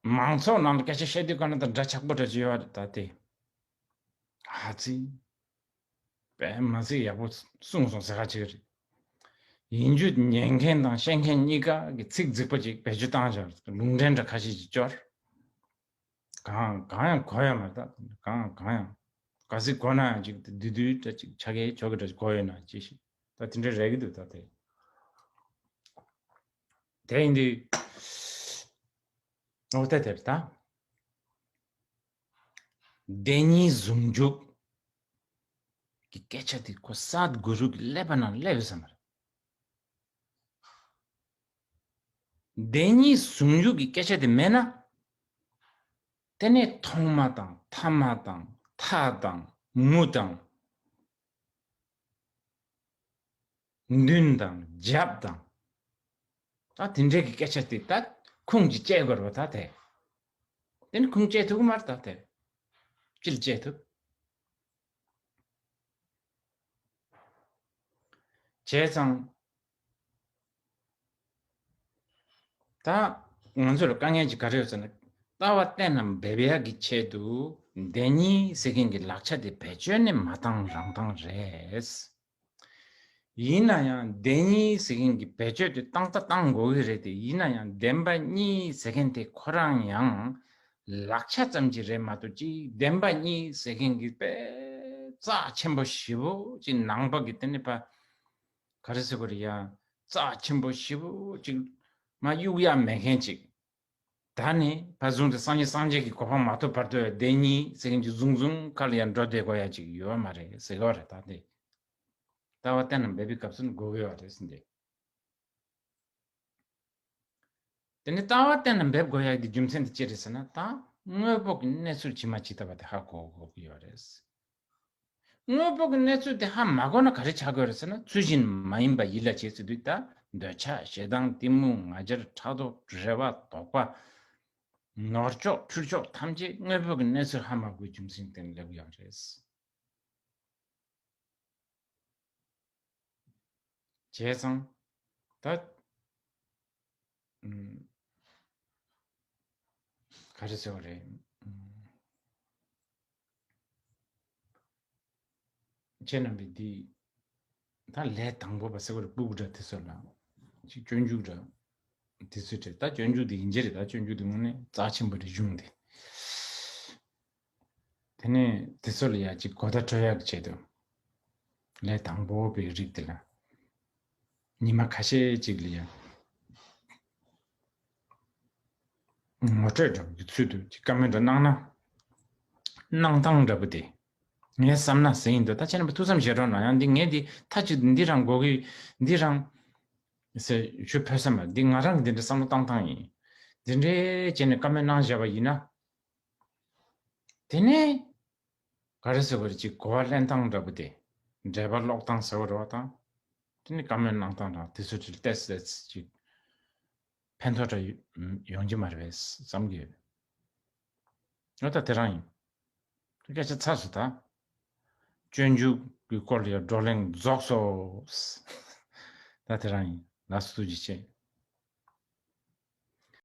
མང་ཚོགས་ནང་ལ་སྐད་ཆ་བཤད་དུས་གང་ན་ད་འདྲ་ཆགས་པོ་འདྲ་ཅིག་ཡོད་རེད་ད་དེ། ཧ་ཙི། དཔེ་མ་སྲིད་ཡག་པོ་གསུངས་སོང་ཟེར་ཁ་ཅིག་རེད། ཡིན་རྒྱུ་ཉན་མཁན་དང་བཤད་མཁན་གཉིས་ཀ་གི་ཚིག་རྫིག་པོ་ཅིག་བེད་སྤྱོད་བཏང་བཞག་ལུང་འདྲེན་འདྲ་ཁ་ཤས་ཅིག་སྐྱོར། གང་གང་ཡང་གོ་ཡ་མ་རེད་ད། གང་གང་ཡང་ག་ཚོད་གོ་ན་ཡང་ཅིག་བསྡུས་བསྡུས་འདྲ་ཅིག་ཆ་གས་ཆོ་གས་འདྲ་ཅིག་གོ་ཡོད་ན་ཅི་ཞིག་ད་དེ་འདྲ་རེད་གི་འདུག་ད་དེ། དེ་ཡིན་དུས་འོ་ད་དེ་རེད་ད། བདེན་གཉིས་ཟུང་འཇུག་གི་སྐད་ཆ་དེ་ཁོ་སད་གུ་རུ་གི་ཀླད་པ་ནང་སླེབས་ཡོད་ས་མ་རེད། བདེན་གཉིས་ཟུང་འཇུག་གི་སྐད་ཆ་དེ་མེད་ན། དེ་ནས་ཐོག་མ་དང་ཐ་མ་དང་མཐའ་དང་མུ་དང་། མདུན་དང་རྒྱབ་དང་། ད་དེ་འདྲའི་གི་སྐད་ཆ་དེ་ད་ཁུངས་ཀྱིས་བཅད་དགོས་རེད་པ་ད་དེ། དེ་ནི་ཁུངས་བཅད་ཐུབ་ཀྱི་མ་རེད་ད་དེ། ཅི་ལ་བཅད་ཐུབ། བྱས་ཙང་། ད་ང་ཚོ་ལ་དཀའ་ངལ་ཅིག་ག་རེ་ཡོད་ཟེར་ན། ལྟ་བ་གཏན་ལ་འབེབས་ཡག་གི་ཆེད་དུ་བདེན་གཉིས་ཟེར་མཁན་གྱི་ལག་ཆ་དེ་བེད་སྤྱོད་ནས་མ་བཏང་རང་བཏང་རེད། ཡིན་ན་ཡང་བདེན་གཉིས་ཟེར་མཁན་གྱི་བེད་སྤྱོད་དེ་བཏང་ད་བཏང་དགོས་ཀྱི་རེད་དེ། ཡིན་ན་ཡང་བདེན་པ་གཉིས་ཟེར་མཁན་དེ་ཁོ་རང་ཡང་ལག་ཆ་ཙམ་གྱིས་རེད་མ་གཏོགས་ཅིག་བདེན་པ་གཉིས་ཟེར་མཁན་གྱི་དཔེ་རྩ་ཆེན་པོ་ཞེ་པོ་ཅིག་ནང་པ་གི་དེ་ནི་ཕ། ག་རེ་ཟེར་དགོས་རེད་ཡ། རྩ་ཆེན་པོ་ཞེ་པོ་ཅིག་མ་གཡུག་ཡ་མེད་མཁན་ཅིག་ད་ནི་ཕར་བཟུང་སྟེ་སངས་རྒྱས་སངས་རྒྱས་ཀྱི་གོ་འཕང་མ་ཐོབ་བར་དུ་བདེན་གཉིས་ཟེར་མཁན་གྱི་བཟུང་བཟུང་ཁ་ལ་ཡང་འགྲོ་བསྡད་དགོས་ཡ་ཅིག་ཡོད་མ་རེད་ཟེར་གི་རེད་ད་དེ། ལྟ་བ་གཏན་ལ་འབེབས་པའི་སྐབས་སུ་ནི་དགོས་ཀྱི་ཡོད་རེད་ཟེར་འདི། དེ་ནི་ལྟ་བ་གཏན་ལ་འབེབས་དགོས་ཡ་གི་རྒྱུ་མཚན་དེ་ཅི་རེད་ཟེར་ན། ད་དངོས་པོ་གི་གནས་ཚུལ་ཇི་མ་ཇི་ལྟ་བ་དེ་ཧ་གོ་དགོས་ཀྱི་ཡོད་རེད། དངོས་པོ་གི་གནས་ཚུལ་དེ་ཧ་མ་གོ་ན་ག་རེ་ཆགས་དགོས་རེད་ཟེར་ན། ཚུལ་བཞིན་མ་ཡིན་པ་ཡིད་ལ་བྱེད་ཟེར་དུས་ད་འདོད་ཆགས་ཞེ་སྡང་གཏི་མུག་ང་རྒྱལ་ཕྲག་དོག་རེ་བ་དོགས་པ་ནོར་ཕྱོགས་འཁྲུལ་ཕྱོགས་ཐམས་ཅད་དངོས་པོ་གི་གནས་ཚུལ་ཧ་མ་གོ་བའི་རྒྱུ་མཚན་དེ་ལ་སླེབས་ཡོད་རེད། བྱས་ཙང་ད། ཨུམ། ག་རེ་ཟེར་བ་རེད། ཨུམ། ཁྱེད་རྣམ་པས་འདི། ད་ལས་དང་པོ་པ་ཟེར་བ་རེད། སྤུ་གུ་འདྲ་དེ་ཚོ་ལ་ཅིག་སྤྱོད་འཇུག་འདྲ་དེ་ཚོའི་གྲས། ད་སྤྱོད་འཇུག་དེ་ཡིན་གྱི་རེད། ད་སྤྱོད་འཇུག་དེ་དངོས་གནས་རྩ་ཆེན་པོ་རེད་གཞུང་དེ། དེ་ནས་དེ་ཚོ་ལ་ཡ་ཅིག་གོ་བརྡ་འཕྲོད་ཡག་གི་ཆེད་དུ། ལས་དང་པོ་པའི་རིགས་དེ་ལ། ཉི་མ་ཁ་ཤས་ཅིག་ལ་ཡ། ངོ་སྤྲོད་འདྲ་བོ་གི་ཚུལ་དུ་ཅིག་བཀའ་མོལ་འདྲ་གནང་ན། གནང་སྟངས་འདྲ་པོ་དེ། ངས་བསམ་ན་ཟེར་ཡིན་འདུག་ད་ཁྱེད་རྣམ་པ་ཐུགས་བསམ་བཞེས་རོགས་གནང་། ཡང་འདི་ངས་འདི་མཐའ་གཅིག་འདི་རང་དགོས་ཀྱི་འདི་རང་ཟེར་ཞུ་ཕོད་ས་མ་འདི་ང་རང་གི་འདི་འདྲ་བསམ་བློ་བཏང་སྟངས་ཡིན། འདི་འདྲའི་བྱས་ནས་བཀའ་མོལ་གནང་བཞག་པ་ཡིན་ན། དེ་ནས་ག་རེ་ཟེར་དགོས་རེད། ཅིག་གོ་བ་ལེན་སྟངས་འདྲ་པོ་དེ། འགྲེལ་པ་ཀློག་སྟངས་ཟེར་བ་རེད་པ་དང་། དེ་ནས་བཀའ་མོལ་གནང་སྟངས་དང་དེ་ཚོ་ཅིག་ཏོག་ཙམ་ཅིག་ཕན་ཐོགས་འདྲ་ཡོང་གི་མ་རེད་པས་བསམ་གྱི་ཡོད། འོ་ད་དེ་རང་ཡིན། སྐད་ཆ་ཚར་སོང་ད། སྤྱོད་འཇུག་གི་སྐོར་ལ་ཡང་བགྲོ་གླེང་རྫོགས་སོ། ད་དེ་རང་ཡིན། ལགས་སོ་ཐུགས་རྗེ་ཆེ།